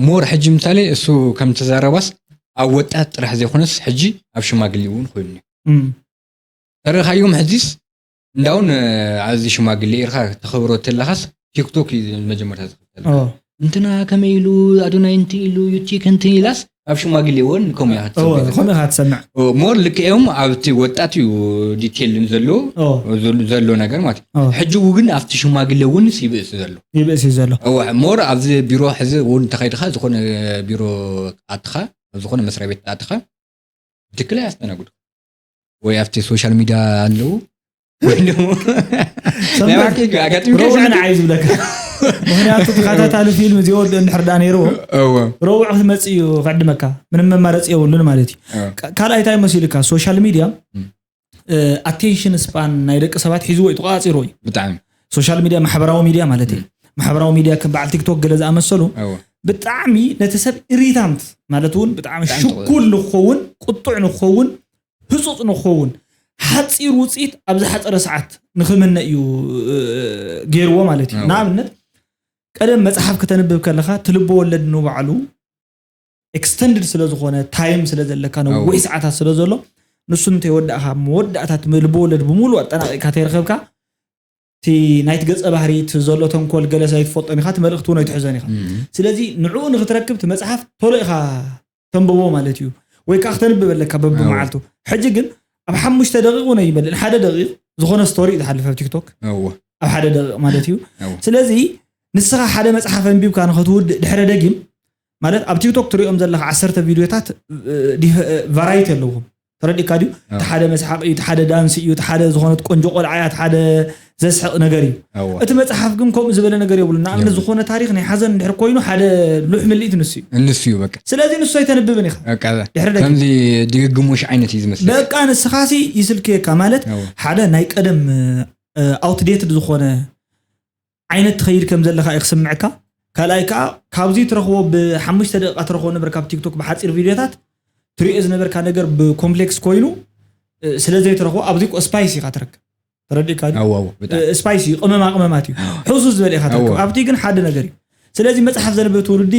ሞር ሕጂ ምሳሌ እሱ ከም ተዛረባስ ኣብ ወጣት ጥራሕ ዘይኮነስ ሕጂ ኣብ ሽማግሌ እውን ኮይኑ እዩ። እም፣ ተረኻዮም ሕዚስ እንዳውን ኣብዚ ሽማግሌ ኢርካ ተኸብሮ ተለኻስ ቲክቶክ እዩ መጀመርታ ዝኽተል። ኦ፣ እንትና ከመይ ኢሉ ኣዶናይ እንት ኢሉ ዩቲክ እንት ኢላስ ኣብ ሽማግሌ እውን ከምኡ እያ እወ፣ ክትሰምዕ። ከምኡ ኢኻ ትሰምዕ። ሞር ልክኦም ኣብቲ ወጣት እዩ ዲቴል ዘሎ ኦ፣ ዘሎ- ዘሎ ነገር ማለት እዩ። ኦ፣ ሕጂ እውን ኣብቲ ሽማግሌ እውን ይብእስ ዘሎ። ይብእስ እዩ ዘሎ። እወ ሞር ኣብዚ ቢሮ ሕዚ እውን እንተኸይድካ ዝኾነ ቢሮ ኣትኻ ኣብ ዝኾነ መስሪያ ቤት ኣትኻ ብትክክል ኣያስተናግዱ ወይ ኣብቲ ሶሻል ሚዲያ ኣለዉ ወይ ደሞ ሰንበት ናይ ባዕከይ ኣጋጢምካ ረቡዕ ይስዕድ? ንዓይ ዝብለካ ምክንያቱ ተኸታታሊ ፊልም እዚኦ ወዲ እንድሕር ዳ ነይርዎ እወ ረቡዕ ክትመፅእ እዩ ክዕድመካ። ምንም መማረፂ የብሉን ማለት እዩ። እወ። ካ- ካልኣይ እንታይ መሲልካ ሶሻል ሚዲያ እም። ኣቴንሽን ስፓን ናይ ደቂ ሰባት ሒዝዎ እዩ ተቋፂርዎ እዩ። ብጣዕሚ ሶሻል ሚዲያ ማሕበራዊ ሚዲያ ማለት እዩ። ማሕበራዊ ሚዲያ ከም በዓል ቲክቶክ ገለ ዝኣመሰሉ እወ ብጣዕሚ ነቲ ሰብ ኢሪታንት ማለት እውን ብጣዕሚ ብጣዕሚ ሽኩል ንክኸውን ቁጡዕ ንክኸውን ህፁፅ ንክኸውን ሓፂር ውፅኢት ኣብ ዝሓፀረ ሰዓት ንክምነ እዩ እ፣ ገይርዎ ማለት እዩ። እወ። ንኣብነት ቀደም መፅሓፍ ክተንብብ ከለካ ትልቦ ወለድ ንባዕሉ ኤክስተንድድ ስለ ዝኾነ ታይም ስለ ዘለካ ነዊሕ እወ። ሰዓታት ስለ ዘሎ ንሱ እንተይወዳእካ መወዳእታት ልቦ ወለድ ብምሉእ ኣጠናቂካ ተይረከብካ እቲ ናይቲ ገፀ ባህሪ እቲ ዘሎ ተንኮል ገለ ኣይትፈልጦን ኢካ እቲ መልእክቲ እውን ኣይትሕዞን ኢካ። ስለዚ ንዕኡ ንክትረክብ እቲ መፅሓፍ ቶሎ ኢካ ተንብቦ ማለት እዩ። ወይ ከዓ ክተንብብ ኣለካ በብመዓልቱ። ሕጂ ግን ኣብ ሓሙሽተ ደቂቅ እውን ኣይመልእን ሓደ ደቂቅ ዝኾነ ስቶሪ እዩ ዝሓልፍ ኣብ ቲክቶክ እወ ኣብ ሓደ ደቂቅ ማለት እዩ። እወ ስለዚ ንስኻ ሓደ መፅሓፍ ኣንቢብካ ንክትውድእ ድሕረ ደጊም ማለት ኣብ ቲክቶክ ትሪኦም ዘለካ ዓሰርተ ቪድዮታት እ፣ ዲፈ- እ፣ ቫራይቲ ኣለዎም። ተረዲእካ ድዩ? እቲ ሓደ መስሓቅ እዩ፣ እቲ ሓደ ዳንስ እዩ፣ እቲ ሓደ ዝኾነት ቆንጆ ቆልዓ እያ፣ እቲ ሓደ ዘስሕቕ ነገር እዩ። እወ እቲ መፅሓፍ ግን ከምኡ ዝበለ ነገር የብሉ። ንኣብነት የብሉ። ዝኾነ ታሪክ ናይ ሓዘን እንድሕር ኮይኑ ሓደ ሉሕ ምልኢት ንሱ እዩ። እንሱ እዩ በቃ ስለዚ ንሱ ኣይተንብብን ኢኻ። በቃ ድሕሪ ደጊም። ከምዚ ድግግሞሽ ዓይነት እዩ ዝመስል። በቃ ንስኻሲ ይስልክየካ ማለት እወ ሓደ ናይ ቀደም ኣውትዴትድ ዝኾነ ዓይነት ትኸይድ ከም ዘለካ እዩ ክስምዕካ። ካልኣይ ከዓ ካብዚ ትረኽቦ ብሓሙሽተ ደቂቃ ትረኽቦ ነበር ካብ ቲክቶክ ብሓፂር ቪድዮታት ትሪኦ ዝነበርካ ነገር ብኮምፕሌክስ ኮይኑ እ፣ ስለ ዘይትረኽቦ ኣብዚ እኮ ስፓይስ ኢኻ ትረክብ። ተረዲእካ ድዩ? ኣዋው ብጣዕሚ እ፣ ስፓይስ እዩ፣ ቅመማ ቅመማት እዩ። ሕሱስ ዝበለ ኢኻ ትረክብ። ኣዋ። ኣብቲ ግን ሓደ ነገር እዩ። ስለዚ መፅሓፍ ዘንብብ ትውልዲ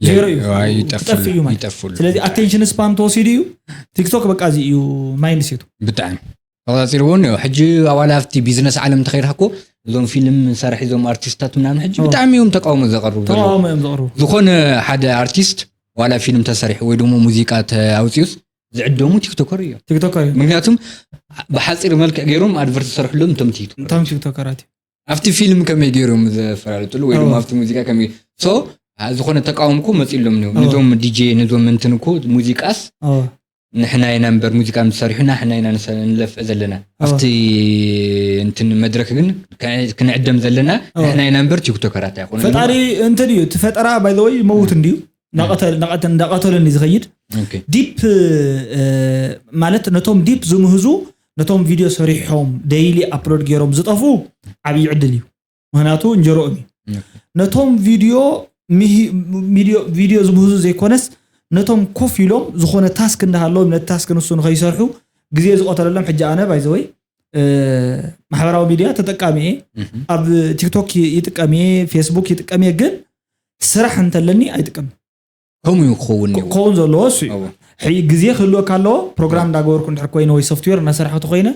ዜሮ እዩ። ይጠፍሉ- ክጠፍእ እዩ ማለት። ይጠፍሉ። ስለዚ ኣቴንሽን ስፓን ተወሲዱ እዩ። ቲክቶክ በቃ እዚ እዩ ማይንድ ሴቱ። ብጣዕሚ ተቆፃፂርዎ እኒኦ። ሕጂ ኣዋላ ኣብቲ ቢዝነስ ዓለም እንተኸይድካ እኮ እዞም ፊልም ሰራሕ እዞም ኣርቲስታት ምናምን ሕጂ ኦ። ብጣዕሚ እዮም ተቃውሞ ዘቐርቡ ዘለዉ። ተቃውሞ እዮም ዘቕርቡ። ዝኾነ ሓደ ኣርቲስት ዋላ ፊልም ተሰሪሑ ወይ ደግሞ ሙዚቃ ኣውፅኡስ ዝዕደሙ ቲክቶከር እዮም። ቲክቶከር እዩ። ምክንያቱም ብሓፂር መልክዕ ገይሮም ኣድቨርት ዝሰርሕሎም እቶም ቲክቶከር እቶም ቲክቶከራት እዩ። ኣብቲ ፊልም ከመይ ገይሮም ዘፈላለጥሉ ወይ ድማ ኣብቲ ሙዚቃ ከመይ ሶ ዝኾነ ተቃውሞ እኮ መፂሎም ነው። ኦ። ነዞም ዲጄ ነዞም እንትን እኮ ሙዚቃስ ኦ፣ ንሕና ኢና እምበር ሙዚቃ ንሰርሑ ንሕና ኢና ንሰ- ንለፍዕ ዘለና ኦ። ኣብቲ እንትን መድረክ ግን ከ- ክንዕደም ዘለና ኦ። ንሕና ኢና እምበር ቲክቶከራት ኣይኮነ ፈጣሪ እንትን እዩ እቲ ፈጠራ ባይ ዘ ወይ መውት እንድዩ። እንዳቐተል- እንዳቐተል- እንዳቐተሉ እንዲ ዝኸይድ ዲፕ እ፣ ማለት ነቶም ዲፕ ዝምህዙ ነቶም ቪድዮ ሰሪሖም ደይሊ ኣፕሎድ ገይሮም ዝጠፉ ዓብዪ ዕድል እዩ። ምክንያቱ እንጀሮኦም እዩ። ነቶም ቪድዮ ምሂ- ቪድዮ ቪድዮ ዝምህዙ ዘይኮነስ ነቶም ኮፍ ኢሎም ዝኾነ ታስክ እንዳሃለዎም ነቲ ታስክ ንሱ ንኸይሰርሑ ግዜ ዝቆተለሎም። ሕጂ ኣነ ባይ ዘ ወይ ማሕበራዊ ሚድያ ተጠቃሚ እየ። ኣብ ቲክቶክ ይጥቀም እየ፣ ፌስቡክ ይጥቀም እየ፣ ግን ስራሕ እንተለኒ ኣይጥቀምን። ከምኡ እዩ ክኸውን እዩ። ክኸውን ዘለዎ እሱ እዩ። እወ። ሕይ ግዜ ክህልወካ ኣለዎ። ፕሮግራም እንዳገበርኩ እንድሕር ኮይነ ወይ ሶፍትዌር እናሰራሕኩ ተኮይነ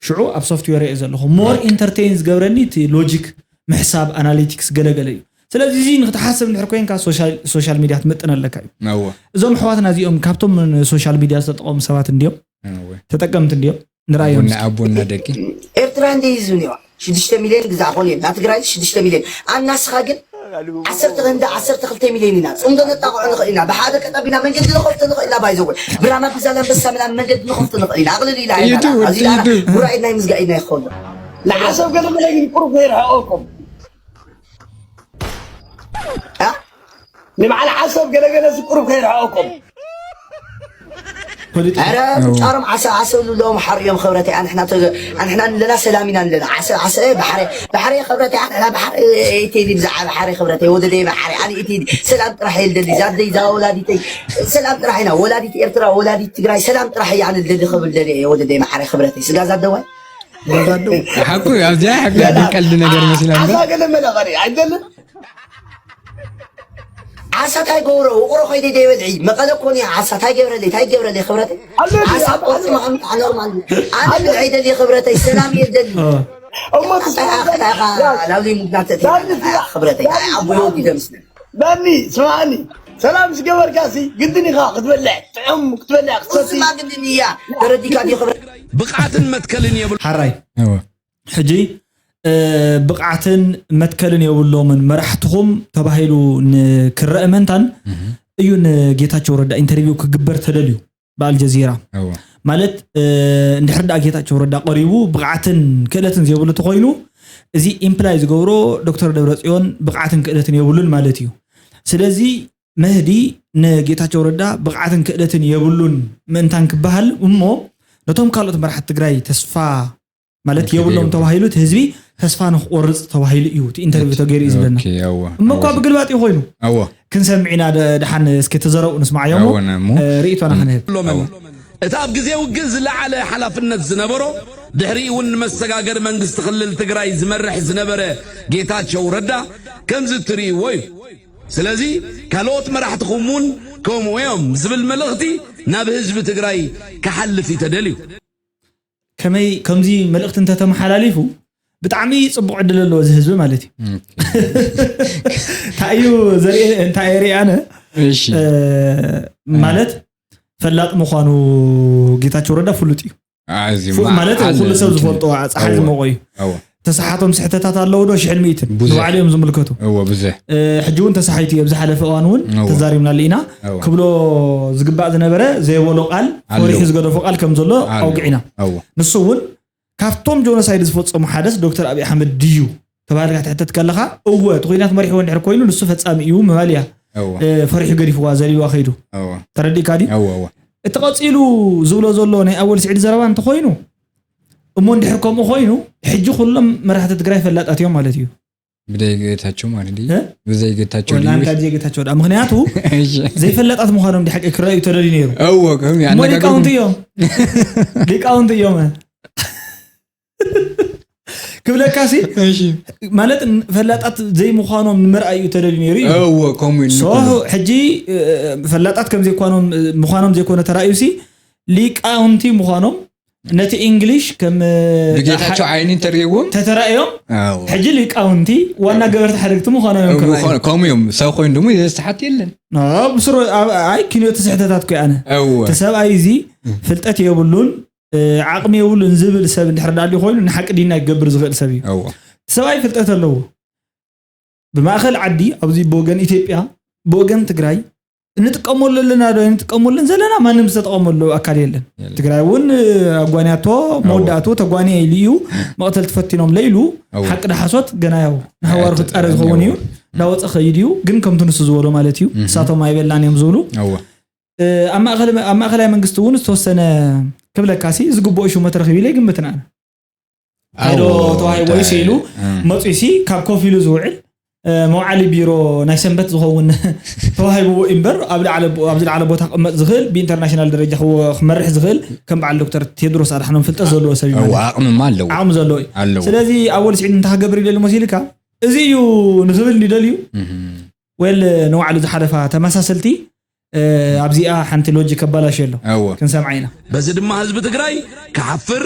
ሽዑ ኣብ ሶፍትዌር እየ ዘለኹ። ሞር ኢንተርቴይን ዝገብረኒ እቲ ሎጂክ፣ ምሕሳብ፣ ኣናሊቲክስ፣ ገለገለ እዩ። ስለዚ እዚ ንክትሓስብ እንድሕር ኮይንካ ሶሻል ሚድያ ክትምጥን ኣለካ እዩ። እዞም ኣሕዋትና እዚኦም ካብቶም ሶሻል ሚድያ ዝተጠቐሙ ሰባት እንዲዮም፣ ተጠቀምቲ እንዲዮም። ንራዮም ኣቦና ደቂ ኤርትራ እንደ ህዝብ ኒዋ ሽዱሽተ ሚልዮን ግዛእ ኮን እየ ናትግራይ ሽዱሽተ ሚልዮን ኣናስኻ ግን ዓሰርተ ክንዲ ዓሰርተ ክልተ ሚልዮን ኢና። ጽምዶ ነጣቕዖ ንኽእል ኢና። ብሓደ ቀጠብ ኢና መንገዲ ንኸፍቶ ንኽእል ኢና። ባይዘወ ብራማ ብዛላንበሳ ምናምን መንገዲ ንኸፍቶ ንኽእል ኢና። ኣቕልል ኢላ እያ ኢዱ፣ ናላ። ኣብዚ ኢዱ፣ ኢላ ኢዱ። ጉራኤ ናይ ምዝጋእ ኢና ይኸውን። ንዓሰብ ገለ መለ ግን ቁሩብ ከይርሕቐኩም። ኣ? ንበዓል ዓሰብ ገለገለ ዝቁሩብ ከይርሕቐኩም። ኧረ ጫሮም ዓሰ ዓሰ ሉሎም ሓርዮም ኽብረተይ ኣንሕና ተ- ኣንሕና ንለና ሰላም ኢና ንለና ዓሰ ዓሰ ባሕረ ባሕረ ኽብረተይ ኣንሕና ባሕረ እቴዲ ብዛዓ ባሕረ ኽብረተይ ወደደይ ባሕረ ኣነ እቴዲ ሰላም ጥራሕ እየ ልደሊ ዛደይ ዛ ወላዲተይ ሰላም ጥራሕ ኢና ወላዲት ኤርትራ ወላዲት ትግራይ ሰላም ጥራሕ እየ ኣነ ልደሊ ኽብል ደሊ እየ ወደደይ ባሕረ ኽብረተይ ስጋ ዛደዋይ ሓቁ ኣብዚኣ ሓቂ ቀልዲ ነገር መሲላ እምበር ዓሳ ገለ መለ ቐሪ ኣይደልን ዓሳ ታይ ገብረ ውቕሮ ከይደ ደይበልዒ መቐለ ኮን እያ ዓሳ ታይ ገብረለይ ታይ ገብረለይ ክብረተይ ዓሳ ቆርፂ መቐምጣ ኖርማል ኣነ ብልዐይ ደልየ ክብረተይ ሰላም እየ ደሊ እሞ ላብሊ ሙግናተ ክብረተይ ኣቦ ወዲ ደምስለ ዳኒ ስማዕኒ ሰላም ዝገበርካ ሲ ግድን ኢኻ ክትበልዕ ጥዑም ክትበልዕ ክትሰቲ ስማ ግድን እያ ተረዲካ ድዮ ክብረ ብቕዓትን መትከልን የብሉ ሓራይ ሕጂ ብቕዓትን መትከልን የብሎምን መራሕትኹም ተባሂሉ ንክረአ መንታን እዩ ንጌታቸው ረዳ ኢንተርቪው ክግበር ተደልዩ ብኣልጀዚራ ማለት እንድሕር ደኣ ጌታቸው ረዳ ቀሪቡ ብቕዓትን ክእለትን ዘይብሉ ተኮይኑ እዚ ኢምፕላይ ዝገብሮ ዶክተር ደብረፅዮን ብቕዓትን ክእለትን የብሉን ማለት እዩ ስለዚ መህዲ ንጌታቸው ረዳ ብቕዓትን ክእለትን የብሉን ምእንታን ክበሃል እሞ ነቶም ካልኦት መራሕቲ ትግራይ ተስፋ ማለት የብሎም ተባሂሉ እቲ ህዝቢ ተስፋ ንክቆርፅ ተባሂሉ እዩ እቲ ኢንተርቪው ተገይሩ እዩ ዝብለና እሞ እኳ ብግልባጥ እዩ ኮይኑ ክንሰምዕ ኢና ደሓን እስኪ ተዘረብኡ ንስማዓዮ ርእቶና ክንህብ እቲ ኣብ ግዜ ውግእ ዝለዓለ ሓላፍነት ዝነበሮ ድሕሪኡ እውን ንመሰጋገሪ መንግስቲ ክልል ትግራይ ዝመርሕ ዝነበረ ጌታቸው ረዳ ከምዚ እትርእይዎ እዩ ስለዚ ካልኦት መራሕትኹም እውን ከምኡ እዮም ዝብል መልእኽቲ ናብ ህዝቢ ትግራይ ክሓልፍ እዩ ተደልዩ ከመይ ከምዚ መልእኽቲ እንተተመሓላሊፉ ብጣዕሚ ፅቡቅ ዕድል ኣለዎ እዚ ህዝቢ ማለት እዩ እንታይ እዩ ዘርኢ እንታይ ርኢ ኣነ ማለት ፈላጥ ምኳኑ ጌታቸው ረዳ ፍሉጥ እዩ ማለት ኩሉ ሰብ ዝፈልጦ ፀሓይ ዝመቆ እዩ ተሰሓቶም ስሕተታት ኣለዉ ዶ ሽሕን ሚእትን ንባዕሉ እዮም ዝምልከቱ ሕጂ እውን ተሰሓይቱ እዩ ኣብዚ ሓለፈ እዋን እውን ተዛሪብናሉ ኢና ክብሎ ዝግባእ ዝነበረ ዘይበሎ ቃል ፈሪሑ ዝገደፎ ቃል ከም ዘሎ ኣውግዒና ንሱ እውን ካብቶም ጆኖሳይድ ዝፈፀሙ ሓደስ ዶክተር ኣብይ ኣሕመድ ድዩ ተባሂልካ ትሕተት ከለኻ እወ እቲ ኩናት መሪሕዎ እንድሕር ኮይኑ ንሱ ፈፃሚ እዩ ምባል እያ ፈሪሑ ገዲፍዋ ዘሊልዋ ከይዱ ተረዲእካ ድዩ እቲ ቀፂሉ ዝብሎ ዘሎ ናይ ኣወል ስዒድ ዘረባ እንተኮይኑ እሞ እንድሕር ከምኡ ኮይኑ ሕጂ ኩሎም መራሕቲ ትግራይ ፈላጣት እዮም ማለት እዩ ብዘይ ጌታቸው ማለት ድዩ ብዘይ ጌታቸው ድዩ ናንካ ብዘይ ጌታቸው ዳ ምክንያቱ ዘይፈለጣት ምዃኖም ድሓቂ ክረኣዩ ተደልዩ ነይሩ እዎ ከም እሞ ሊቃውንቲ እዮም ሊቃውንቲ እዮም ክብለካ ሲ ማለት ፈላጣት ዘይምዃኖም ንምርኣይ እዩ ተደልዩ ነይሩ እዩ እዎ ከምኡ እዩ ሶ ሕጂ ፈላጣት ከም ዘይኳኖም ምዃኖም ዘይኮነ ተራእዩ ሲ ሊቃውንቲ ምዃኖም ነቲ እንግሊሽ ከም ብጌታቸው ዓይኒ እንተርእይዎም ተተራእዮም ሕጂ ሊቃውንቲ ዋና ገበርቲ ሓደግቲ ምዃኖም እዮም ክረኣዩ ከምኡ እዮም ሰብ ኮይኑ ድሞ ዘስሓት የለን ብስሩ ኣይ ኪንዮ እቲ ስሕተታት ኮ ኣነ እቲ ሰብኣይ እዚ ፍልጠት የብሉን ዓቕሚ የብሉን ዝብል ሰብ እንድሕር ዳልዩ ኮይኑ ንሓቂ ዲና ይገብር ዝኽእል ሰብ እዩ ሰብኣይ ፍልጠት ኣለዎ ብማእኸል ዓዲ ኣብዚ ብወገን ኢትዮጵያ ብወገን ትግራይ እንጥቀመሉ ኣለና ዶ እንጥቀመሉን ዘለና ማንም ዝተጠቐመሉ ኣካል የለን ትግራይ እውን ኣጓንያቶ መወዳእቱ ተጓንየ ኢሉ እዩ መቕተል ትፈቲኖም ለኢሉ ሓቂ ዳሓሶት ገና ያው ንሃዋሩ ክፃረ ዝኸውን እዩ እንዳወፀ ኸይድ እዩ ግን ከምቲ ንሱ ዝበሎ ማለት እዩ እሳቶም ኣይበላን እዮም ዝብሉ ኣብ ማእኸላይ መንግስቲ እውን ዝተወሰነ ክብለካሲ ዝግብኦ ሹመት ረኺቡ ኢለ ይግምትን ኣነ ካይዶ ተዋሂቦ ኢሉ መፂኡ ሲ ካብ ኮፍ ኢሉ ዝውዕል መውዓሊ ቢሮ ናይ ሰንበት ዝኸውን ተዋሂብዎ እምበር ኣብዚ ለዓለ ቦታ ክቕመጥ ዝኽእል ብኢንተርናሽናል ደረጃ ክመርሕ ዝኽእል ከም በዓል ዶክተር ቴድሮስ ኣድሓኖም ፍልጠት ዘለዎ ሰብ እዩ ዓቕምማ ኣለዎ ዓቕሚ ዘለዎ እዩ ኣለዎ ስለዚ ኣወል ስዒድ እንታይ ክገብር ይደሊ መሲልካ እዚ እዩ ንክብል ይደልዩ ወል ንባዕሉ ዝሓለፋ ተመሳሰልቲ ኣብዚኣ ሓንቲ ሎጂክ ከባላሽ ኣሎ። ክንሰምዓ ኢና። በዚ ድማ ህዝቢ ትግራይ ክሓፍር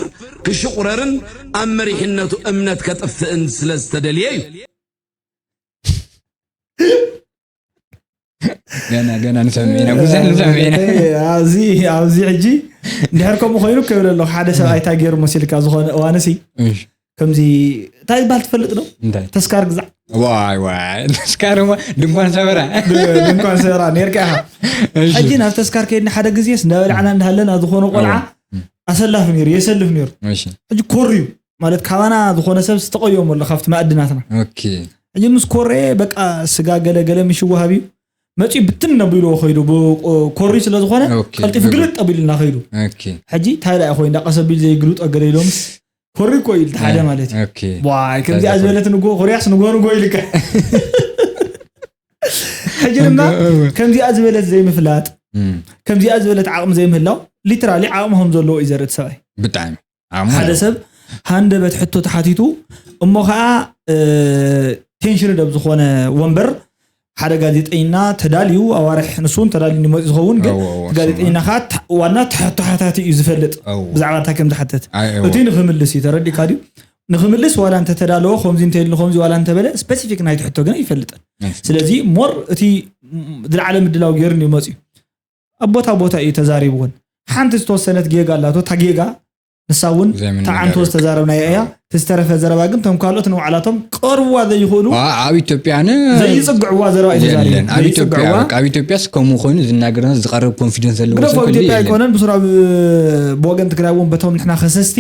ክሽቑረርን ኣብ መሪሕነቱ እምነት ከጥፍእን ስለ ዝተደልየ እዩ። ገና ገና ንሰምዕ ኢና፣ ብዙሕ ንሰምዕ ኢና። ኣብዚ ኣብዚ ሕጂ እንድሕር ከምኡ ኮይኑ ክብል ኣለኹ። ሓደ ሰብኣይ እንታይ ገይሩ መሲልካ ዝኾነ እዋንሲ ከምዚ እንታይ ዝበሃል ትፈልጥ ዶ? እንታይ? ተስካር ግዛዕ። ዋይ ዋይ ተስካር እሞ ድንኳን ሰበራ። ድንኳን ሰበራ ነርካ ኢኻ። ሕጂ ናብ ተስካር ከይድና ሓደ ግዜስ እንዳበላዕና እንዳሃለና ዝኾነ ቆልዓ ኣሰላፍ ነይሩ፣ የሰልፍ ነይሩ። ሕጂ ኮርዩ ማለት ካባና ዝኾነ ሰብ ዝተቐየሞ ኣሎ ካብቲ መኣድናትና። ኦኬ። ሕጂ ምስ ኮረየ በቃ ስጋ ገለ ገለ ምሽ ወሃብ እዩ። መጺኡ ብትን ኣቢልዎ ከይዱ፣ ብ-፣ ኮሪ ስለ ዝኾነ ኦኬ፣ ቀልጢፉ ግብር። ግልጥ ኣቢሉና ከይዱ። ኦኬ። ሕጂ እንታይ ደኣ ኮይኑ፣ እንዳ ቀስ ኣቢሉ ዘይግልጦ ገለ ኢሎምስ፣ ኮሪ እኮ ኢሉ እቲ ሓደ ማለት እዩ። ኦኬ። ዋይ፣ ከምዚኣ ዝበለት ንጎ፣ ኮርያስ ንጎ ንጎ ኢልካ። ሕጂ ድማ እወ፣ እወ። ከምዚኣ ዝበለት ዘይምፍላጥ፣ እም። ከምዚኣ ዝበለት ዓቕሚ ዘይምህላው፣ ሊትራሊ ዓቕሚ ከም ዘለዎ እዩ ዘርኢ እቲ ሰብኣይ። ብጣዕሚ። ዓቕሚ ሓደ ኣለዎ። ሰብ ሃንደበት ሕቶ ተሓቲቱ፣ እሞ ኸዓ፣ እ፣ ቴንሽን ደብ ዝኾነ ወንበር ሓደ ጋዜጠኛ ተዳልዩ፣ ኣዋርሕ ንሱ እውን ተዳልዩ መፂኡ ዝኸውን፣ ግን እወ፣ እወ፣ እቲ ጋዜጠኛ ስምዑ። ኸዓ ተ-፣ ዋና ተሓ-፣ ተሓታቲ እዩ ዝፈልጥ እወ። ብዛዕባ እንታይ ከም ዝሓተት። ኣይ፣ እወ። እቲ ንኽምልስ እዩ፣ ተረዲእካ ድዩ? ንኽምልስ ዋላ እንተተዳለወ፣ ከምዚ እንተኢሉ፣ ከምዚ ዋላ እንተበለ፣ ስፔሲፊክ ናይቲ ሕቶ ግን ኣይፈልጥን። እሺ። ስለዚ ሞር እቲ ዝለዓለ ምድላው ገይሩ እዩ መፂኡ። ኣብ ቦታ ቦታ እዩ ተዛሪቡ እውን። ሓንቲ ዝተወሰነት ጌጋ ኣላቶ፣ እታ ጌጋ ንሳ እውን ዘይምንጋር ተዓንቶ እዩ። ዝተዛረብናያ እያ። እቲ ዝተረፈ ዘረባ ግን፣ እቶም ካልኦት ንባዕላቶም ቀርብዋ ዘይኽእሉ፣ ዋ፣ ኣብ ኢትዮጵያ ነ ዘይጽግዕዋ ዘረባ እዩ ተዛሪቡ። የለን። ኣብ ኢትዮጵያ፣ ዘይጽግዕዋ። በቃ፣ ኣብ ኢትዮጵያስ ከምኡ ኮይኑ ዝናገር ዝቐርብ ኮንፊደንስ ዘለዎ ግደፎ፣ ሰብ ክንደይ ኢትዮጵያ የለን። ኣይኮነን፣ ብሱራ ብ-፣ ብወገን ትግራይ እውን በቶም ንሕና ከሰስቲ፣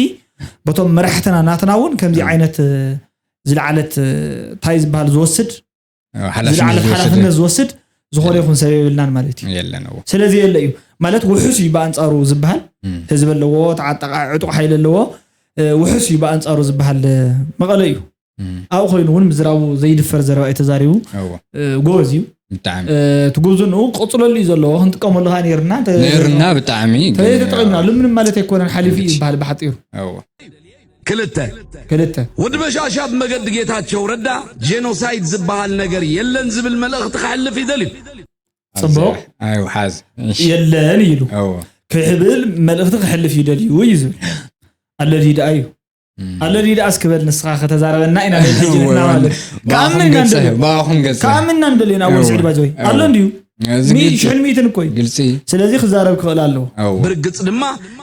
በቶም መራሕትና ናትና እውን ከምዚ ዓይነት፣ እ፣ ዝለዓለት፣ እ፣ እንታይ ዝበሃል ዝወስድ፣ ሓላፍነት ዝለዓለ ዝወሰደ ሓላፍነት ዝወስድ ዝኾነ ይኹን ሰብ የብልናን ማለት እዩ። የለን፣ እዎ። ስለዚ የለ እዩ። ማለት ውሑስ እዩ ብኣንጻሩ ዝበሃል። እም። ህዝቢ ኣለዎ፣ ተዓጠቓ ዕጡቕ ሓይሊ ኣለዎ። እ፣ ውሑስ እዩ ብኣንጻሩ ዝበሃል፣ እ፣ መቐለ እዩ። እም። ኣብኡ ኮይኑ እውን ምዝራቡ ዘይድፈር ዘረባ እዩ ተዛሪቡ። እዎ። እ፣ ጎበዝ እዩ። ብጣዕሚ። እ፣ እቲ ጉብዝንኡ ክቕጽለሉ እዩ ዘለዎ፣ ክንጥቀመሉ ኸዓ ነይርና። እንተ-፣ ነይርና ብጣዕሚ፣ ግን ተዘይተጠቒምናሉ ምንም ማለት ኣይኮነን፣ ሓሊፉ እዩ እሺ። ዝበሃል ብሓጺሩ። እዎ። ክልተ። ክልተ። ወዲ በሻሻ ብመገዲ ጌታቸው ረዳ ጄኖሳይድ ዝበሃል ነገር የለን ዝብል መልእኽቲ ከሕልፍ ይደልዩ። ጽቡቕ። ኣይ፣ ሓዝ። እሺ። የለን ኢሉ። እዎ። ክሕብል መልእኽቲ ከሕልፍ ይደልዩ እዩ ዝብል። ኣለሊ ደኣ እዩ። እም። ኣለሊ ደኣ እስኪ በል ንስኻ ከተዛረበና ኢና ናይ ሕጂ እዎ፣ ንሕና ማለት። ብኣኹም ከኣምንና ገጸ፣ እንደልዮ። ብኣኹም ገጸ። ከኣምንና እንደልዮ ናብ ወዲ እዎ። ስዒድ ባጀወይ። እዎ። ኣሎ እንድዩ። እዚ ሚ-፣ ግልጺ። ሽሕን ሚእትን እኮ እዩ። ግልጺ። ስለዚ ክዛረብ ክኽእል ኣለዎ። እዎ። ብርግጽ ድማ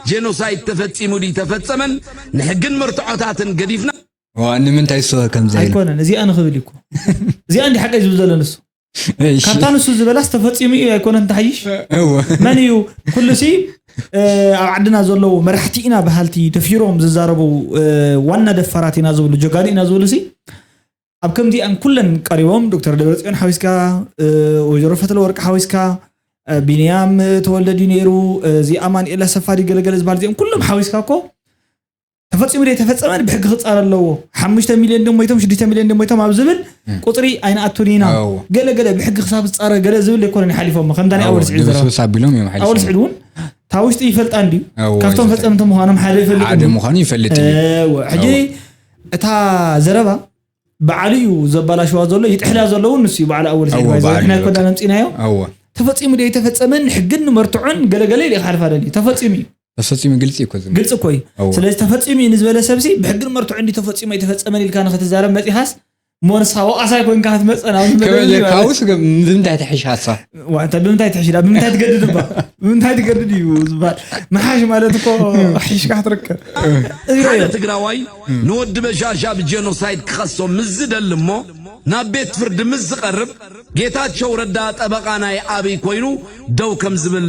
ጄኖሳይድ ተፈጺሙ ድዩ ተፈጸመን ንሕግን መርትዖታትን ገዲፍና ዋ፣ ንምንታይ እሱ ከምዚ ኢሉ? ኣይኮነን፣ እዚኣ ንኽብል እዩ እኮ። እዚኣ እንዲ ሓቀይ ዝብል ዘሎ ንሱ። እሺ። ካብታ ንሱ ዝበላስ ተፈጺሙ እዩ ኣይኮነን ትሓይሽ? እወ። መን እዩ? ኩሉሲ፣ እ፣ ኣብ ዓድና ዘለዉ መራሕቲ ኢና በሃልቲ፣ ደፊሮም ዝዛረቡ፣ እ፣ ዋና ደፋራት ኢና ዝብሉ፣ ጀጋኑ ኢና ዝብሉሲ፣ ኣብ ከምዚኣን ኩለን ቀሪቦም፣ ዶክተር ደብረጽዮን ሓዊስካ፣ እ፣ ወይዘሮ ፈትለወርቅ ሓዊስካ፣ እ፣ ቢንያም ተወልደ ድዩ ነይሩ፣ እዚ ኣማኑኤል ኣሰፋ ድዩ ገለገለ ዝበሃል፣ እዚኦም ኩሎም ሓዊስካ እኮ ተፈጺሙ ዶ ኣይተፈጸመን ብሕጊ ክጻረ ኣለዎ። ሓሙሽተ ሚልዮን ድዮም ሞይቶም፣ ሽዱሽተ ሚልዮን ድዮም ሞይቶም ኣብ ዝብል እም። ቁጽሪ ኣይንኣቱን ኢና። ኣዎ። ገለ ገለ ብሕጊ ክሳብ ዝጻረ ገለ ዝብል ኣይኮነን ይሓሊፎሞ። ከምታ ናይ ኣወል ኣዎ፣ ስዒድ ዘረባ። ድምስምስ ኣቢሎም እዮም ኣወል ሓሊፎም። ስዒድ እውን እታ ውሽጢ ይፈልጣ እንድዩ። ኣዎ፣ ካብቶም ይፈልጣ። ፈጸምቲ ምዃኖም ሓደ ይፈልጥ ኣዎ፣ እንድዩ። ምዃኑ ይፈልጥ እየ። እወ፣ ሕጂ ኣዎ። እታ ዘረባ ባዕሉ እዩ ዘባላሽዋ ዘሎ፣ ይጥሕላ ዘሎ እውን ንሱ እዩ፣ ባዕሉ ኣወል ስዒድ ኣዎ፣ ባይዘ። ባዕሉ ንሕና እዩ፣ ኣይኮናን በቃ። ኣምጺእናዮ። ኣዎ። ተፈጺሙ ዶ ኣይተፈጸመን ንሕግን ንመርትዖን ገለ ገለ ኢለ ክሓልፋ ደልየ። ተፈጺሙ እዩ። ተፈጺሙ ግልጺ እኮ ዝብል። ግልጺ እኮ እዩ። ኣዎ። ስለዚ ተፈጺሙ እዩ ንዝበለ ሰብሲ ብሕግን መርትዖን ድዩ ተፈጺሙ ኣይተፈጸመን ኢልካ ንኽትዛረብ መጺኻስ፣ እሞ ንስኻ ወቓሳይ ኮይንካ ክትመጽእ ናብ ከመይ ዝበለ ጌርካ ማለት ውስ ገ-፣ ብምንታይ ትሕሽ ሃሳ? ዋ፣ እንታይ ብምንታይ ትሕሽ ኢላ? ብምንታይ ትገድድ እባ? ብምንታይ ትገድድ እዩ ዝበሃል? ምሓሽ ማለት እኮ ሒሽካ ክትርከብ። እዚኣ ሓደ እዮ። ትግራዋይ ንወዲ በሻሻ ብጄኖሳይድ ክኸሶ ምስ ዝደሊ እሞ ናብ ቤት ፍርዲ ምስ ዝቐርብ ጌታቸው ረዳ ጠበቓ ናይ ኣብይ ኮይኑ ደው ከም ዝብል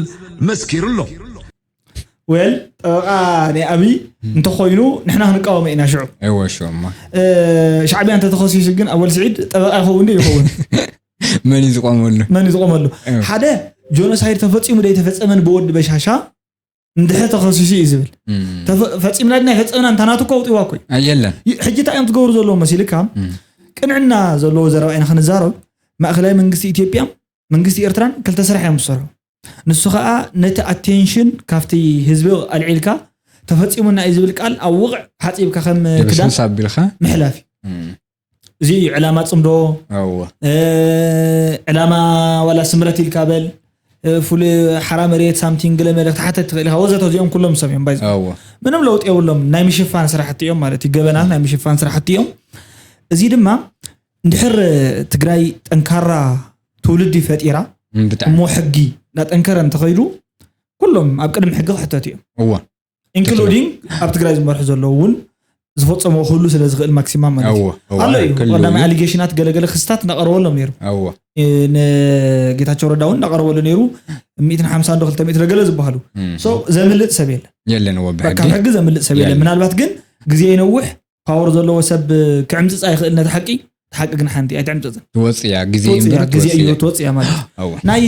መስኪሩ ኣሎ። ዌል፣ ጠበቓ ናይ ኣብይ እንተኾይኑ ንሕና ክንቃወሞ ኢና ሽዑ። እወ፣ ሽዑማ። እ፣ ሻዕብያ እንተተኸሲሱ ግን ኣወል ስዒድ ጠበቓ ይኸውን ዶ ይኸውን? መን እዩ ዝቆመሉ? መን እዩ ዝቆመሉ? እወ። ሓደ ጆኖሳይድ ተፈጺሙ ዶ ኣይተፈጸመን ብወዲ በሻሻ እንድሕር ተኸሲሱ እዩ ዝብል። እም። ተፈ-፣ ፈጺምና ድና ኣይፈጸምና እንታ ናቱ እኮ ኣውጢዋ እኮ እዩ። ኣየለን። ይ-፣ ሕጂ እንታይ እዮም ትገብሩ ዘለዉ መሲልካ? እም። ቅንዕና ዘለዎ ዘረባ ኢና ክንዛረብ። ማእከላይ መንግስቲ ኢትዮጵያ መንግስቲ ኤርትራን ክልተ ስራሕ እዮም ዝሰርሑ። ንሱ ኸኣ ነቲ ኣቴንሽን ካብቲ ህዝቢ ኣልዒልካ ተፈጺሙና እዩ ዝብል ቃል ኣብ ውቕዕ ሓጺብካ ከም ክዳን ድብስብስ ኣቢልካ? ምሕላፍ እዩ። እም። እዚ እዩ ዕላማ ጽምዶ፣ ኣዎ። እ፣ ዕላማ ዋላ ስምረት ኢልካ በል፣ ፍሉ ሓራ መሬት ሳምቲንግ ለመለ ክትሓተት ትኽእል ኢኻ ወዘተ። እዚኦም ኩሎም ሰብ እዮም ባይዘ እወ ምንም ለውጥ የብሎም። ናይ ምሽፋን ስራሕቲ እዮም ማለት እዩ። ገበናት ናይ ምሽፋን ስራሕቲ እዮም። እዚ ድማ እንድሕር ትግራይ ጠንካራ ትውልዲ ፈጢራ ብጣዕሚ እሞ ሕጊ እናጠንከረ እንተኸይዱ ኩሎም ኣብ ቅድሚ ሕጊ ክሕተቱ እዮም። እወ ኢንክሉዲንግ ኣብ ትግራይ ዝመርሑ ዘለዉ እውን ዝፈፀሞ ክህሉ ስለ ዝኽእል ማክሲማም ማለት እዩ። እወ እወ ኣሎ እዩ ክህሉ ቀዳማይ እዩ። ኣሊጌሽናት ገለገለ ክስታት እናቐረበሎም ነይሩ። እወ ንጌታቸው ረዳ እውን እናቐረበሉ ነይሩ። ሚእትን ሓምሳ እንዶ ክልተ ሚእቲ ገለ ዝበሃሉ እም። So ዘምልጥ ሰብ የለ የለን እወ በቃ ብሕጊ ሕጊ ዘምልጥ ሰብ የለ። የለን። ምናልባት ግን ግዜ ይነውሕ ፓወር ዘለዎ ሰብ ክዕምፅፅ ኣይኽእል ነቲ ሓቂ። እቲ ሓቂ ግን ሓንቲ ኣይትዕምፅፅን። ትወፅእ እያ ግዜ ትወፅእ እያ እምበር ግዜ ትወፅእ እዩ እያ። ትወፅእ እያ ማለት እዩ። እወ ናይ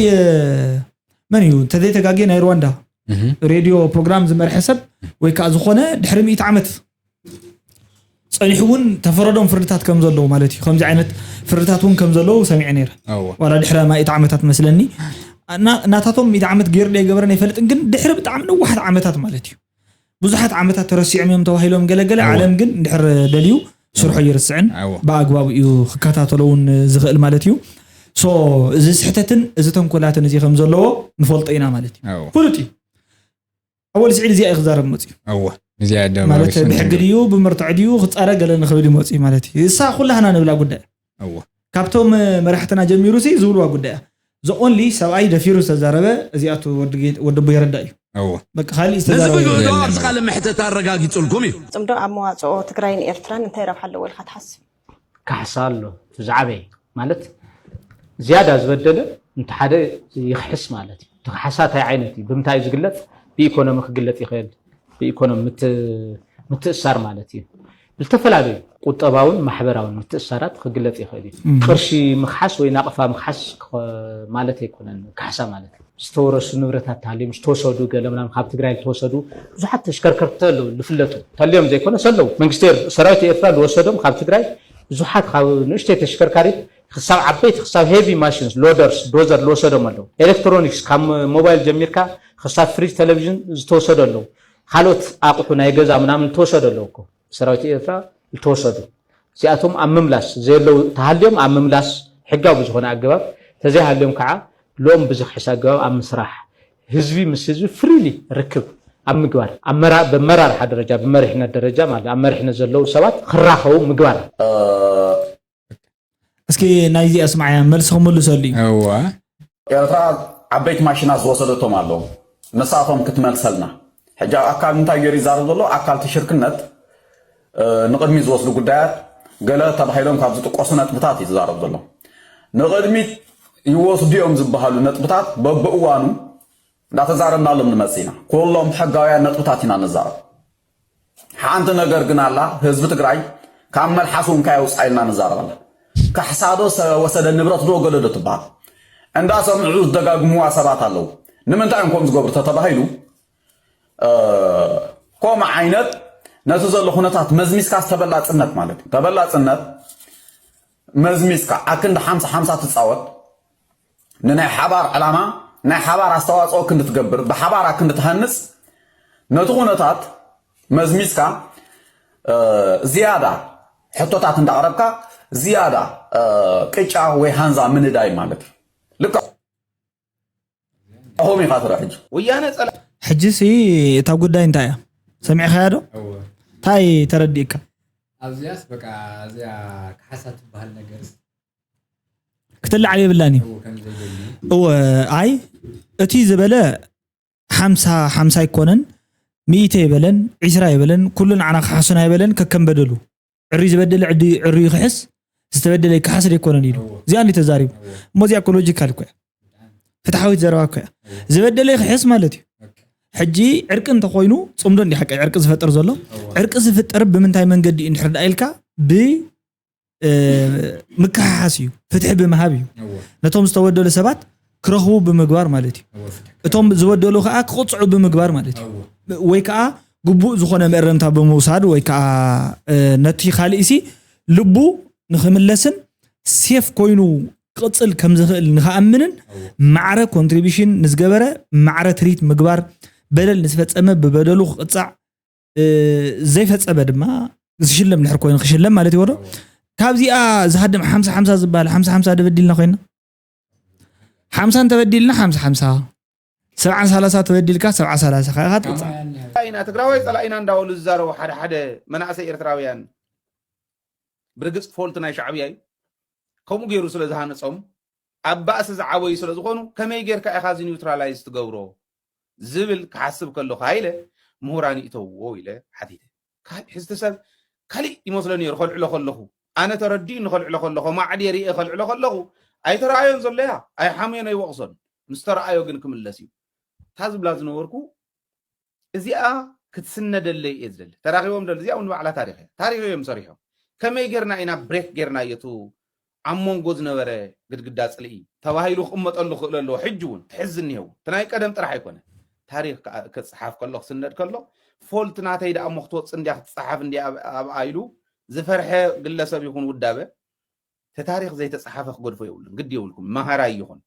መን እዩ እንተዘይተጋጌ ናይ ሩዋንዳ እህ ሬድዮ ፕሮግራም ዝመርሐ ሰብ ወይ ከዓ ዝኾነ ድሕሪ ሚእቲ ዓመት ፀኒሑ እውን ተፈረዶም ፍርድታት ከም ዘለዉ ማለት እዩ። ከምዚ ዓይነት ፍርድታት እውን ከም ዘለዉ ሰሚዐ ነይረ። እወ ዋላ ድሕሪ ማእት ዓመታት መስለኒ እና- ናታቶም ሚእቲ ዓመት ገይሩ ዶ ኣይገበረን ኣይፈልጥን፣ ግን ድሕሪ ብጣዕሚ ነዋሕቲ ዓመታት ማለት እዩ። ብዙሓት ዓመታት ተረሲዖም እዮም ተባሂሎም ገለገለ እወ። ዓለም ግን ድሕር ደልዩ ስርሖ ይርስዕን እወ ብኣግባቡ እዩ ክከታተሎ እውን ዝኽእል ማለት እዩ። So እዚ ስሕተትን እዚ ተንኮላትን እዚ ከም ዘለዎ ንፈልጦ ኢና ማለት እዩ። እወ ፍሉጥ እዩ። ኣወል ስዒድ እዚኣ እዩ ክዛረብ መፅዩ እወ እዚኣ ደማ ማለት ሪሰንት ብሕጊ እንዶ- ድዩ ብመርትዖ ድዩ ክፃረ ገለ ንኽብል ይመፅዩ ማለት እዩ። እሳ ኩላህና ንብላ ጉዳይ እወ ካብቶም መራሕትና ጀሚሩ ሲ ዝብልዋ ጉዳይ እያ። The only ሰብኣይ ደፊሩ ዝተዛረበ እዚኣቱ ወዲ ጌ- ወዲ ኣቦይ ረዳ እዩ። እወ በቃ ካሊእ ነዚ ዝተዛረበ ብግህዶ የለን ኣብዚ በቃ። ቃለ መሕተት ኣረጋጊጹልኩም እዩ። ጽምዶ ኣብ መዋጽኦ ትግራይን ኤርትራን እንታይ ረብሓ ኣለዎ ኢልካ ትሓስብ? ካሕሳ ኣሎ እቲ ዝዓበየ ማለት ዝያዳ ዝበደለ እንተ ሓደ ይኽሕስ ማለት እዩ። እቲ ካሕሳ እንታይ ዓይነት እዩ ብምንታይ እዩ ዝግለፅ? ብኢኮኖሚ ክግለፅ ይኽእል። ብኢኮኖሚ ምት- ምትእሳር ማለት እዩ። ብዝተፈላለዩ ቁጠባውን ማሕበራውን ምትእሳራት ክግለፅ ይኽእል እዩ። ቅርሺ ምክሓስ ወይ ናቕፋ ምክሓስ ክኸ- ማለት ኣይኮነን ካሕሳ ማለት። ዝተወረሱ ንብረታት ተሃልዮም ዝተወሰዱ ገለ ምናምን ካብ ትግራይ ዝተወሰዱ ብዙሓት ተሽከርከርቲ ኣለዉ ዝፍለጡ ተልዮም ዘይኮነስ ኣለዉ መንግስቲ ኤር- ሰራዊት ኤርትራ ዝወሰዶም ካብ ትግራይ ብዙሓት ካብ ንእሽተይ ተሽከርካሪት ክሳብ ዓበይቲ ክሳብ ሄቪ ማሽንስ ሎደርስ ዶዘር ዝወሰዶም ኣለዉ ኤሌክትሮኒክስ ካብ ሞባይል ጀሚርካ ክሳብ ፍሪጅ ቴሌቪዥን ዝተወሰዶ ኣለዉ ካልኦት ኣቑሑ ናይ ገዛ ምናምን ዝተወሰዶ ኣለዉ እኮ ሰራዊት ኤርትራ ዝተወሰዱ እዚኣቶም ኣብ ምምላስ ዘየለዉ ተሃልዮም ኣብ ምምላስ ሕጋዊ ብዝኾነ ኣገባብ ተዘይሃልዮም ከዓ ሎም ብዝኽሕስ ኣገባብ ኣብ ምስራሕ ህዝቢ ምስ ህዝቢ ፍሪሊ ርክብ ኣብ ምግባር ኣብ መራ- ብመራርሓ ደረጃ ብመሪሕነት ደረጃ ማለት ኣብ መሪሕነት ዘለዉ ሰባት ክራኸቡ ምግባር እስኪ ናይዚኣ ስማዕያ መልሲ ክምልሰሉ እዩ። እወ ኤርትራ ዓበይቲ ማሽናት ዝወሰደቶም ኣለዉ ንሳቶም ክትመልሰልና ሕጂ ኣካል እንታይ ገይሩ ይዛረብ ዘሎ ኣካል ትሽርክነት ንቕድሚት ዝወስዱ ጉዳያት ገለ ተባሂሎም ካብ ዝጥቀሱ ነጥብታት እዩ ዝዛረብ ዘሎ ንቕድሚት ይወስዱ እዮም ዝበሃሉ ነጥብታት በብእዋኑ እንዳተዛረብናሎም ንመፅእ ኢና ኩሎም ሕጋውያን ነጥብታት ኢና ንዛረብ ሓንቲ ነገር ግን ኣላ ህዝቢ ትግራይ ካብ መልሓሱ እውን ካየውፅኣ ኢልና ንዛረብ ኣላ ካሕሳዶ ሰወሰደ ንብረት ዶ ገለዶ ትበሃል እንዳሰምዑ ዝደጋግምዋ ሰባት ኣለዉ ንምንታይ እዮም ከምኡ ዝገብሩ ተተባሂሉ ከምኡ ዓይነት ነቲ ዘሎ ኩነታት መዝሚዝካ ተበላፅነት ማለት እዩ ተበላፅነት መዝሚዝካ ኣክንዲ ሓምሳ ሓምሳ ትፃወት ንናይ ሓባር ዕላማ ናይ ሓባር ኣስተዋፅኦ ክንዲ ትገብር ብሓባር ኣክንዲ ትሃንፅ ነቲ ኩነታት መዝሚዝካ ዝያዳ ሕቶታት እንዳቕረብካ ዝያዳ ቅጫ ወይ ሃንዛ ምንዳይ ማለት እዩ ልክዕ ኹም ኢኻ ትረ ሕጂ ወያነ ጸላ ሕጂ ሲ እታ ጉዳይ እንታይ እያ ሰሚዕኻያ ዶ እንታይ ተረዲእካ ኣብዚኣስ በቃ እዚኣ ካሓሳ ትበሃል ነገርስ ክትልዓል የብላን እዩ ከምዘይደሊ እወ ኣይ እቲ ዝበለ ሓምሳ ሓምሳ ኣይኮነን ሚእቲ ኣይበለን ዒስራ ኣይበለን ኩሉ ንዓና ክሓሱና ኣይበለን ከከም በደሉ ዕሪ ዝበደለ ዕዲ ዕሪ ክሕስ ዝተበደለ ክሓስ ኣይኮነን ኢሉ እዚኣ እንዲ ተዛሪቡ እሞ እዚኣ እኮ ሎጂካል እኮ እያ ፍትሓዊት ዘረባ እኮ እያ ዝበደለ ክሕስ ማለት እዩ ሕጂ ዕርቂ እንተኮይኑ ፅምዶ እንዲ ሓቂ ዕርቂ ዝፈጥር ዘሎ ዕርቂ ዝፍጠር ብምንታይ መንገዲ እዩ እንድሕር ዳ ኢልካ ብ ምክሓሓስ እዩ ፍትሒ ብምሃብ እዩ ነቶም ዝተበደሉ ሰባት ክረኽቡ ብምግባር ማለት እዩ እቶም ዝበደሉ ከዓ ክቕፅዑ ብምግባር ማለት እዩ ወይ ከዓ ግቡእ ዝኾነ መእረምታ ብምውሳድ ወይ ከዓ ነቲ ካልእ ሲ ልቡ ንክምለስን ሴፍ ኮይኑ ክቕፅል ከም ዝኽእል ንክኣምንን ማዕረ ኮንትሪቢሽን ንዝገበረ ማዕረ ትሪት ምግባር በደል ንዝፈፀመ ብበደሉ ክቕፃዕ ዘይፈፀመ ድማ ዝሽለም ድሕር ኮይኑ ክሽለም ማለት ይወዶ ካብዚኣ ዝሃድም ሓምሳ ሓምሳ ዝበሃል ሓምሳ ሓምሳ ደበዲልና ኮይና ሓምሳ እንተበዲልና ሓምሳ ሓምሳ፣ ሰብዓ ሰላሳ ተበዲልካ ሰብዓ ሰላሳ ኢኻ ትቅጻዕ። ጸላኢና ትግራዋይ ጸላኢና እንዳበሉ ዝዛረቡ ሓደ ሓደ መናእሰይ ኤርትራውያን ብርግጽ ፎልት ናይ ሻዕብያ እዩ። ከምኡ ገይሩ ስለ ዝሃነጾም ኣብ ባእሲ ዝዓበዩ ስለ ዝኾኑ ከመይ ጌርካ ኢኻ እዚ ኒውትራላይዝ ትገብሮ ዝብል ክሓስብ ከለኹ ሃይለ ምሁራን ይእተውዎ ኢለ ሓቲተ። ካልእ ሕዝቲ ሰብ ካልእ ይመስሎ ነይሩ ከልዕሎ ከለኹ ኣነ ተረዲኡ ንኸልዕሎ ከለኹ ማዕድ የርእየ ከልዕሎ ከለኹ ኣይተረኣዮን ዘሎ እያ ኣይሓምዮን ኣይወቕሶን ምስ ተረኣዮ ግን ክምለስ እዩ እታ ዝብላ ዝነበርኩ እዚኣ ክትስነደለይ እየ ዝደሊ ተራኺቦም ደል እዚኣ እውን ባዕላ ታሪኽ እያ ታሪኽ እዮም ሰሪሖም ከመይ ጌርና ኢና ብሬክ ጌርና የቱ ኣብ መንጎ ዝነበረ ግድግዳ ጽልኢ ተባሂሉ ክቕመጠሉ ክእል ኣለዎ ሕጂ እውን ትሕዝ እኒሄው እቲ ናይ ቀደም ጥራሕ ኣይኮነ ታሪኽ ክጽሓፍ ከሎ ክስነድ ከሎ ፎልት ናተይ ደኣ እሞ ክትወፅ እንዲያ ክትፀሓፍ እንዲያ ኣብኣ ኢሉ ዝፈርሐ ግለሰብ ይኹን ውዳበ እቲ ታሪኽ ዘይተፀሓፈ ክገድፎ የብሉን ግዲ የብልኩም መሃራይ ይኹን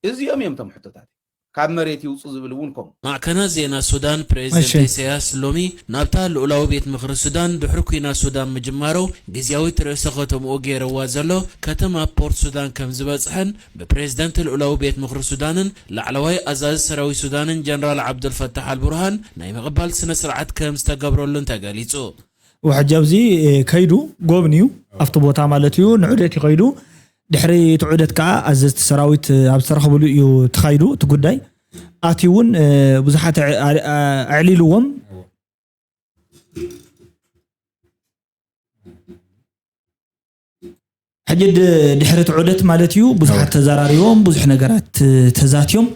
እዚኦም እዮም ቶም ሕቶታት ካብ መሬት ይውፁ ዝብል እውን ከምኡ። ማዕከናት ዜና ሱዳን፣ ፕሬዝደንት ኢሳያስ ሎሚ ናብታ ልኡላዊ ቤት ምኽሪ ሱዳን ድሕሪ ኲናት ሱዳን ምጅማሩ ግዝያዊት ርእሰ ከተምኡ ገይርዋ ዘሎ ከተማ ፖርት ሱዳን ከም ዝበጽሐን ብፕሬዝደንት ልኡላዊ ቤት ምኽሪ ሱዳንን ላዕለዋይ ኣዛዚ ሰራዊት ሱዳንን ጀነራል ዓብዱልፈታሕ ኣልቡርሃን ናይ ምቕባል ስነ ስርዓት ከም ዝተገብረሉን ተገሊጹ። ሕጂ ኣብዚ ከይዱ ጎብንዩ ኣብቲ ቦታ ማለት እዩ ንዑደት እዩ ከይዱ ድሕሪ እቲ ዑደት ከዓ ኣዘዝቲ ሰራዊት ኣብ ዝተረኽብሉ እዩ ተኻይዱ እቲ ጉዳይ ኣትዩ እውን ብዙሓት ኣዕሊልዎም ሕጂ ድሕሪ እቲ ዑደት ማለት እዩ ብዙሓት ተዘራሪቦም ብዙሕ ነገራት ተዛትዮም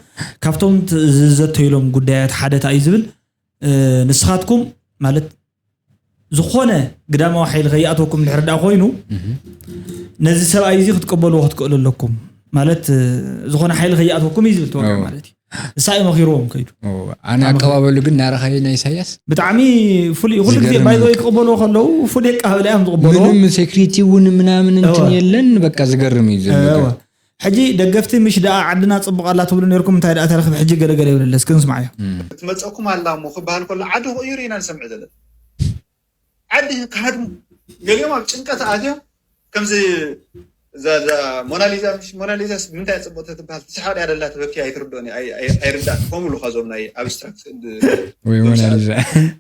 ካብቶም ዝዘተይሎም ጉዳያት ሓደ እንታይ እዩ ዝብል ንስኻትኩም ማለት ዝኾነ ግዳማዊ ሓይሊ ከይኣተወኩም ድሕር ዳ ኮይኑ ነዚ ሰብኣይ እዚ ክትቀበልዎ ክትክእሉ ኣለኩም ማለት ዝኾነ ሓይሊ ከይኣተወኩም እዩ ዝብል ተወግዕ ማለት እዩ እሳ እዩ መኺርዎም ከይዱ ኣነ ኣቀባበሉ ግን ናረኻዮ ናይ ኢሳያስ ብጣዕሚ ፍሉይ ኩሉ ግዜ ባይዘ ክቕበልዎ ከለዉ ፍሉይ ኣቀባበል እዮም ዝቕበልዎ ምንም ሴኩሪቲ እውን ምናምን እንትን የለን በቃ ዝገርም እዩ ዘሎ ሕጂ ደገፍቲ ምሽ ደኣ ዓድና ጽቡቕ ኣላ ትብሉ ነርኩም እንታይ ደኣ ተረኽብ ሕጂ ገለገለ ይብለለ እስኪ ንስማዓዮ ክትመጸኩም ኣላ እሞ ክበሃል ከሎ ዓዲ ክቕይሩ ኢና ንሰምዕ ዘለና ዓዲ ክሃድሙ ገሊኦም ኣብ ጭንቀት ኣትዮም ከምዚ እዛ እዛ ሞናሊዛ ምሽ ሞናሊዛስ ብምንታይ ጽቡቕ ተትበሃል ትስሓቕ ድያ ደላ ትበኪ ኣይትርድኦን ኣይርዳእ ከምኡ ኢሉኻ ዞም ናይ ኣብስትራክት ወይ ሞናሊዛ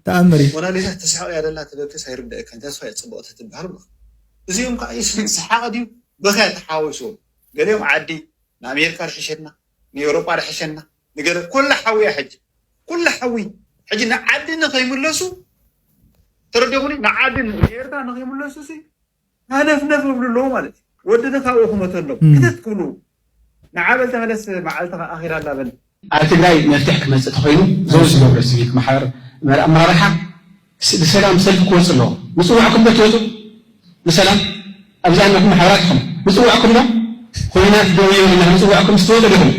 ተኣምር እዩ ሞናሊዛ ትስሓቕ ድያ ደላ ትበክስ ኣይርዳእካ እንታይ ስኻ ጽቡቕ ተትበሃል ብሎ እዚኦም ከዓ ስሓቕ ድዩ በኸያ ተሓወስዎም ገሊኦም ዓዲ ንኣሜሪካ ርሕሸና ንኤውሮጳ ርሕሸና ንገለ ኩላ ሓውያ ሕጂ ኩላ ሓዊ ሕጂ ንዓዲ ንኸይምለሱ ተረዲኹኒ ንዓዲ ንኤርትራ ንኸይምለሱ ሲ ሃነፍነፍ ይብሉ ኣለዉ ማለት እዩ ወዲ ንካብኡ ክመተሎም ክተት ክብሉ ንዓበል ተመለስ መዓልትኻ ኣኺራ ኣላ በል ኣብ ትግራይ መፍትሕ ክመፅእ ተኮይኑ ዞን ዝገብረ ሲቪክ ማሕበር ኣመራርሓ ብሰላም ሰልፊ ክወፁ ኣለዎ ምፅዋዕኩም ዶ ትወፁ ብሰላም ኣብዛ ኣለኹም ማሕበራት ኢኹም ምፅዋዕኩም ዶ ኩናት ደው ይበልና ምፅዋዕኩም ስትወፁ ዲኹም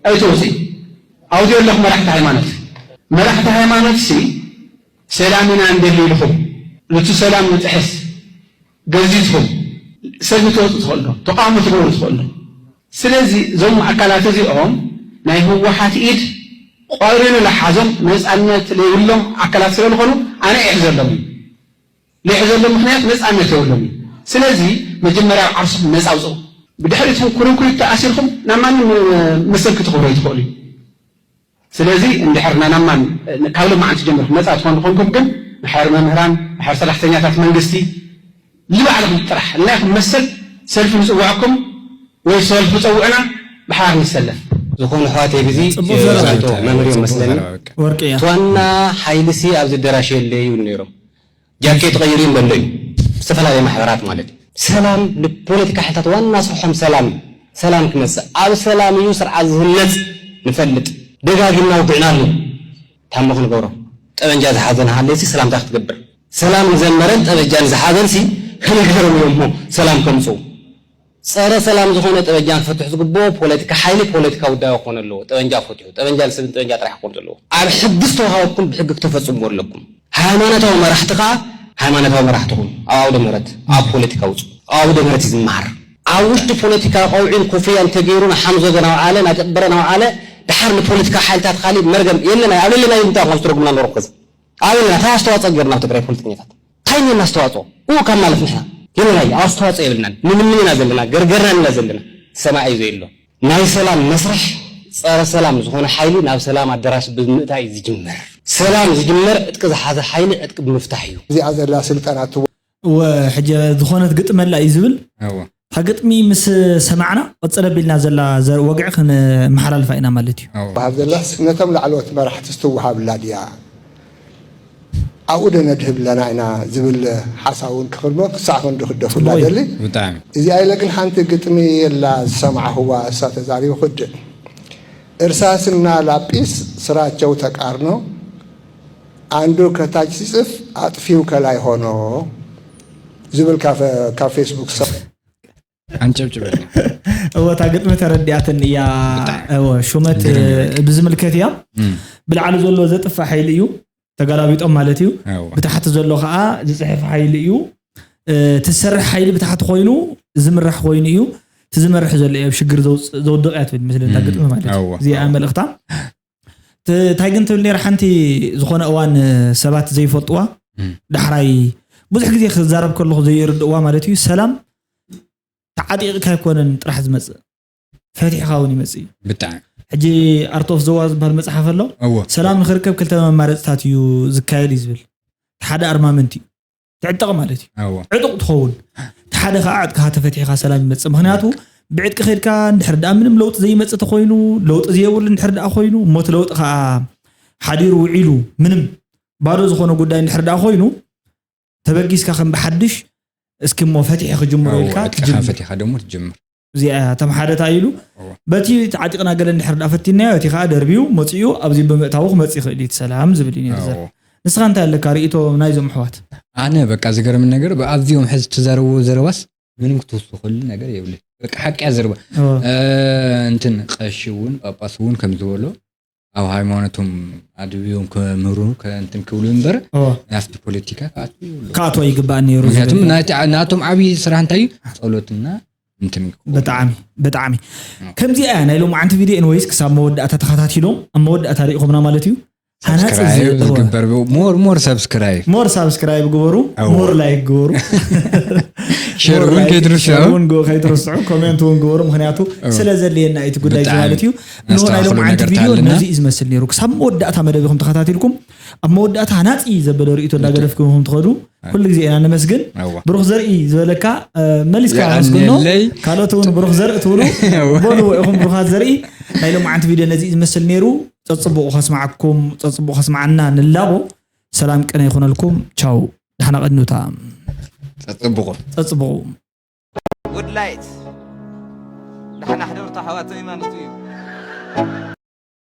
ኣይትወፁ ኣውዲኦ ኣለኹም መራሕቲ ሃይማኖት መራሕቲ ሃይማኖት ሲ ሰላም ኢና እንደሊ ኢልኹም ንቲ ሰላም ንጥሕስ ገዚትኩም ሰልፊ ትወፁ ትኽእሉ ዶ ተቃውሞ ትገብሩ ትኽእሉ ዶ ስለዚ እዞም ኣካላት እዚኦም ናይ ህወሓት ኢድ ቆሪኑ ለሓዞም ነፃነት ለይብሎም ኣካላት ስለዝኾኑ ኣነ ይሕዘሎም እዩ ለይሕዘሎም ምክንያት ነፃነት የብሎም እዩ ስለዚ መጀመርያ ዓርስኹም ነፃ ኣውፅኡ ብድሕሪትኩም ኩርንኩሪት ተኣሲርኩም ናብ ማንም መሰል ክትኽብሩ ኣይትኽእሉ እዩ ስለዚ እንድሕር ናናማን ካብ ሎማዓንቲ ጀሚርኩም ነፃ ትኾኑ ኮንኩም ግን ንሓር መምህራን ንሓር ሰራሕተኛታት መንግስቲ ንባዕልኹም ጥራሕ ንናይኹም መሰል ሰልፊ ንፅውዐኩም ወይ ሰልፊ ፀውዕና ብሓባር ንሰለፍ ዝኾኑ ኣሕዋተይ ብዚ መምህር እዮም መስለኒ እቲ ዋና ሓይልሲ ኣብዚ ኣደራሽ የለ ይብሉ ነይሮም ጃኬት ቀይሩ ይንበሎ እዩ ዝተፈላለየ ማሕበራት ማለት እዩ ሰላም ንፖለቲካ ሓይልታት ዋና ስርሖም ሰላም እዩ ሰላም ክመፅእ ኣብ ሰላም እዩ ስርዓት ዝህነፅ ንፈልጥ ደጋጊምና ውግዕና ኣሎ ታሞ ክንገብሮ ጠበንጃ ዝሓዘ ንሃለሲ ሰላምታ ክትገብር ሰላም ንዘመረን ጠበጃ ንዝሓዘን ሲ ክንገሮም እዮም እሞ ሰላም ከምፅኡ ፀረ ሰላም ዝኾነ ጠበጃ ክፈትሕ ዝግብኦ ፖለቲካ ሓይሊ ፖለቲካ ጉዳይ ክኾን ኣለዎ። ጠበንጃ ፈትሑ፣ ጠበንጃ ንስብን ጠበንጃ ጥራሕ ክኾን ዘለዎ። ኣብ ሕጊ ዝተዋሃበኩም ብሕጊ ክተፈፅምዎ ኣለኩም። ሃይማኖታዊ መራሕቲ ከዓ ሃይማኖታዊ መራሕቲ ኩኑ፣ ኣብ ኣውደ ምህረት፣ ኣብ ፖለቲካ ውፁ። ኣብ ኣውደ ምህረት እዩ ዝመሃር። ኣብ ውሽጢ ፖለቲካ ቀውዒን ኮፍያን ተገይሩ ንሓምዝ ወገን ኣውዓለ፣ ናጨበረ ናውዓለ፣ ድሓር ንፖለቲካ ሓይልታት ካሊእ መርገም የለን። ኣብ ለለናይ እንታይ ኢኹም ትረጉምና ነረኩ ከዚ? ኣበይ ኣለና? እንታይ ኣስተዋፅኦ ገይርና ኣብ ትግራይ ፖለቲከኛታት? እንታይ እኒኤና ኣስተዋፅኦ? እኡ ካብ ማለት ንሕና የለናይ ኣስተዋፅኦ የብልናን። ንምንም ኢና ዘለና፣ ገርገርና ኢና ዘለና። ሰማይ እዩ ዘየሎ። ናይ ሰላም መስርሕ ጸረ ሰላም ዝኾነ ሓይሊ ናብ ሰላም ኣደራሽ ብምእታይ እዩ ዝጅመር። ሰላም ዝጅመር ዕጥቂ ዝሓዘ ሓይሊ ዕጥቂ ብምፍታሕ እዩ። እዚኣ ዘላ ስልጠና እትወ- ወ ሕጂ ዝኾነት ግጥመላ እዩ ዝብል። እታ ግጥሚ ምስ ሰማዕና ቀጸለ ቢልና ዘላ ዘ- ወግዒ ክንመሓላልፋ ኢና ማለት እዩ። ወሃብ ዘላስ ነቶም ላዕለዎት መራሕቲ ስትወሃብላ ድያ? ኣብኡ ዶ ነድህብ ኣለና ኢና ዝብል ሓሳብ እውን ክኽልሞ ክሳዕ ክንዲ ክደፉላ ደሊ። እዚኣ ኢለ ግን ሓንቲ ግጥሚ የላ ዝሰማዕኽዋ፣ እሳ ተዛሪቡ ክድእ። እርሳስና ላጲስ ስራቸው ተቃርኖ፣ አንዱ ከታች ሲጽፍ አጥፊው ከላይ ሆኖ ዝብል ካብ ፌስቡክ ሰብ ኣንጨብጭበ እወ እታ ግጥሚ ተረዲኣትን እያ። እወ ሹመት ብዝምልከት እያ። ብላዕሊ ዘሎ ዘጥፍእ ሓይሊ እዩ፣ ተጋላቢጦም ማለት እዩ። ብታሕቲ ዘሎ ከዓ ዝፅሕፍ ሓይሊ እዩ። ትሰርሕ ሓይሊ ብታሕቲ ኮይኑ ዝምራሕ ኮይኑ እዩ። ትዝመርሕ ዘሎ እየ ሽግር ዘውድቕ እያ ትብል ምስለታ ግጥሚ ማለት እዩ። እዚኣ መልእክታ እንታይ ግን ትብል ነራ ሓንቲ ዝኾነ እዋን ሰባት ዘይፈልጥዋ ዳሕራይ ብዙሕ ግዜ ክዛረብ ከለኹ ዘይርድእዋ ማለት እዩ። ሰላም ተዓጢቕካ ኣይኮነን ጥራሕ ዝመፅእ፣ ፈቲሕካ እውን ይመፅእ እዩ። ብጣዕሚ ሕጂ ኣርት ኦፍ ዘዋ ዝበሃል መፅሓፍ ኣሎ። ሰላም ንክርከብ ክልተ መማረፅታት እዩ ዝካየድ እዩ ዝብል። ሓደ ኣርማመንት እዩ፣ ትዕጠቕ ማለት እዩ። ዕጡቕ ትኸውን። እቲ ሓደ ከዓ ዕጥቅኻ ተፈቲሕካ ሰላም ይመፅእ። ምክንያቱ ብዕጥቂ ከድካ እንድሕር ደኣ ምንም ለውጢ ዘይመፅእ ተኮይኑ፣ ለውጢ ዘየብሉ እንድሕር ደኣ ኮይኑ፣ እሞ እቲ ለውጢ ከዓ ሓዲሩ ውዒሉ ምንም ባዶ ዝኾነ ጉዳይ እንድሕር ደኣ ኮይኑ፣ ተበጊስካ ከም ብሓድሽ እስኪ እሞ ፈቲሐ ክጅምሮ ኢልካ ትጅምር። ፈቲኻ ደሞ ትጅምር። እዚኣ እያ እቶም ሓደታ ኢሉ በቲ ተዓጢቕና ገለ እንድሕር ደኣ ፈቲናዮ እቲ ከዓ ደርቢዩ መፅኡ ኣብዚ ብምእታዉ ክመፅእ ይኽእል እዩ እቲ ሰላም ዝብል እዩ ነይሩ ዘር ንስኻ እንታይ ኣለካ ርእቶ ናይዞም ኣሕዋት ኣነ በቃ ዝገርም ነገር ብኣዝዮም ሕዚ ትዛረብዎ ዘረባስ ምንም ክትውስኸሉ ነገር የብልን። በቃ ሓቂ እያ ዘረባ። እንትን ቀሺ እውን ጳጳስ እውን ከም ዝበሎ ኣብ ሃይማኖቶም ኣድብዮም ከምህሩ ከእንትን ክብሉ እምበር ናብቲ ፖለቲካ ክኣትዉ የብሉ። ክኣትዋ ይግባእ ነይሩ ምክንያቱም ዝብል። ናይቲ- ናቶም ዓብዪ ስራሕ እንታይ እዩ? ጸሎትና እንትን ክኸውን። ብጣዕሚ ብጣዕሚ ከምዚኣ እያ ናይ ሎማዓንቲ ቪድዮ ኤንወይስ ክሳብ መወዳእታ ተኸታቲሎም ኣብ መወዳእታ ሪኢኹምና ማለት እዩ። ሃናፂ ሳብስክራይብ ዝግበር ሞር ሞር ሳብስክራይብ ሞር ሳብስክራይብ ግበሩ። እዎ። ሞር ላይክ ግበሩ። ሸር እውን ከይትርስዑ። ሸር እውን ግበ- ከይትርስዑ ኮሜንት እውን ግበሩ ምክንያቱ ስለ ዘድልየና እዩ እቲ ጉዳይ እዚ ብጣዕሚ ማለት እዩ። እንሆ ናይ ነስተኻኽሎ ሎማዓንቲ ነገር ቪድዮ ተሃልና። ነዚ እዩ ዝመስል ነይሩ ክሳብ መወዳእታ መደብ ኢኹም ተኸታቲልኩም ኣብ መወዳእታ ሃናፂ ዘበለ ርእቶ እንዳገደፍኩም ኢኹም ትኸዱ። ኩሉ ግዜ ኢና ነመስግን። እዎ። ብሩኽ ዘርኢ ዝበለካ እ፣ መሊስካ ኣመስግኖ። የቐንየለይ። ካልኦት እውን ብሩኽ ዘርኢ ትብሉ እዎ። በልዎ ኢኹም ብሩኻት ዘርኢ። ናይ ሎማዓንቲ ቪድዮ ነዚ እዩ ዝመስል ነይሩ። ጸጽቡቑ ከስማዓኩም ጸጽቡቑ ከስማዓና ንላቦ። ሰላም ቅነ ይኹነልኩም። ቻው። ደሓና ቀድኑታ። ጸጽብቑ ጸጽቡቑ። ጉድ ላይት ዳሕና ሕደርቱ ኣሕዋተይ ማለት እዩ።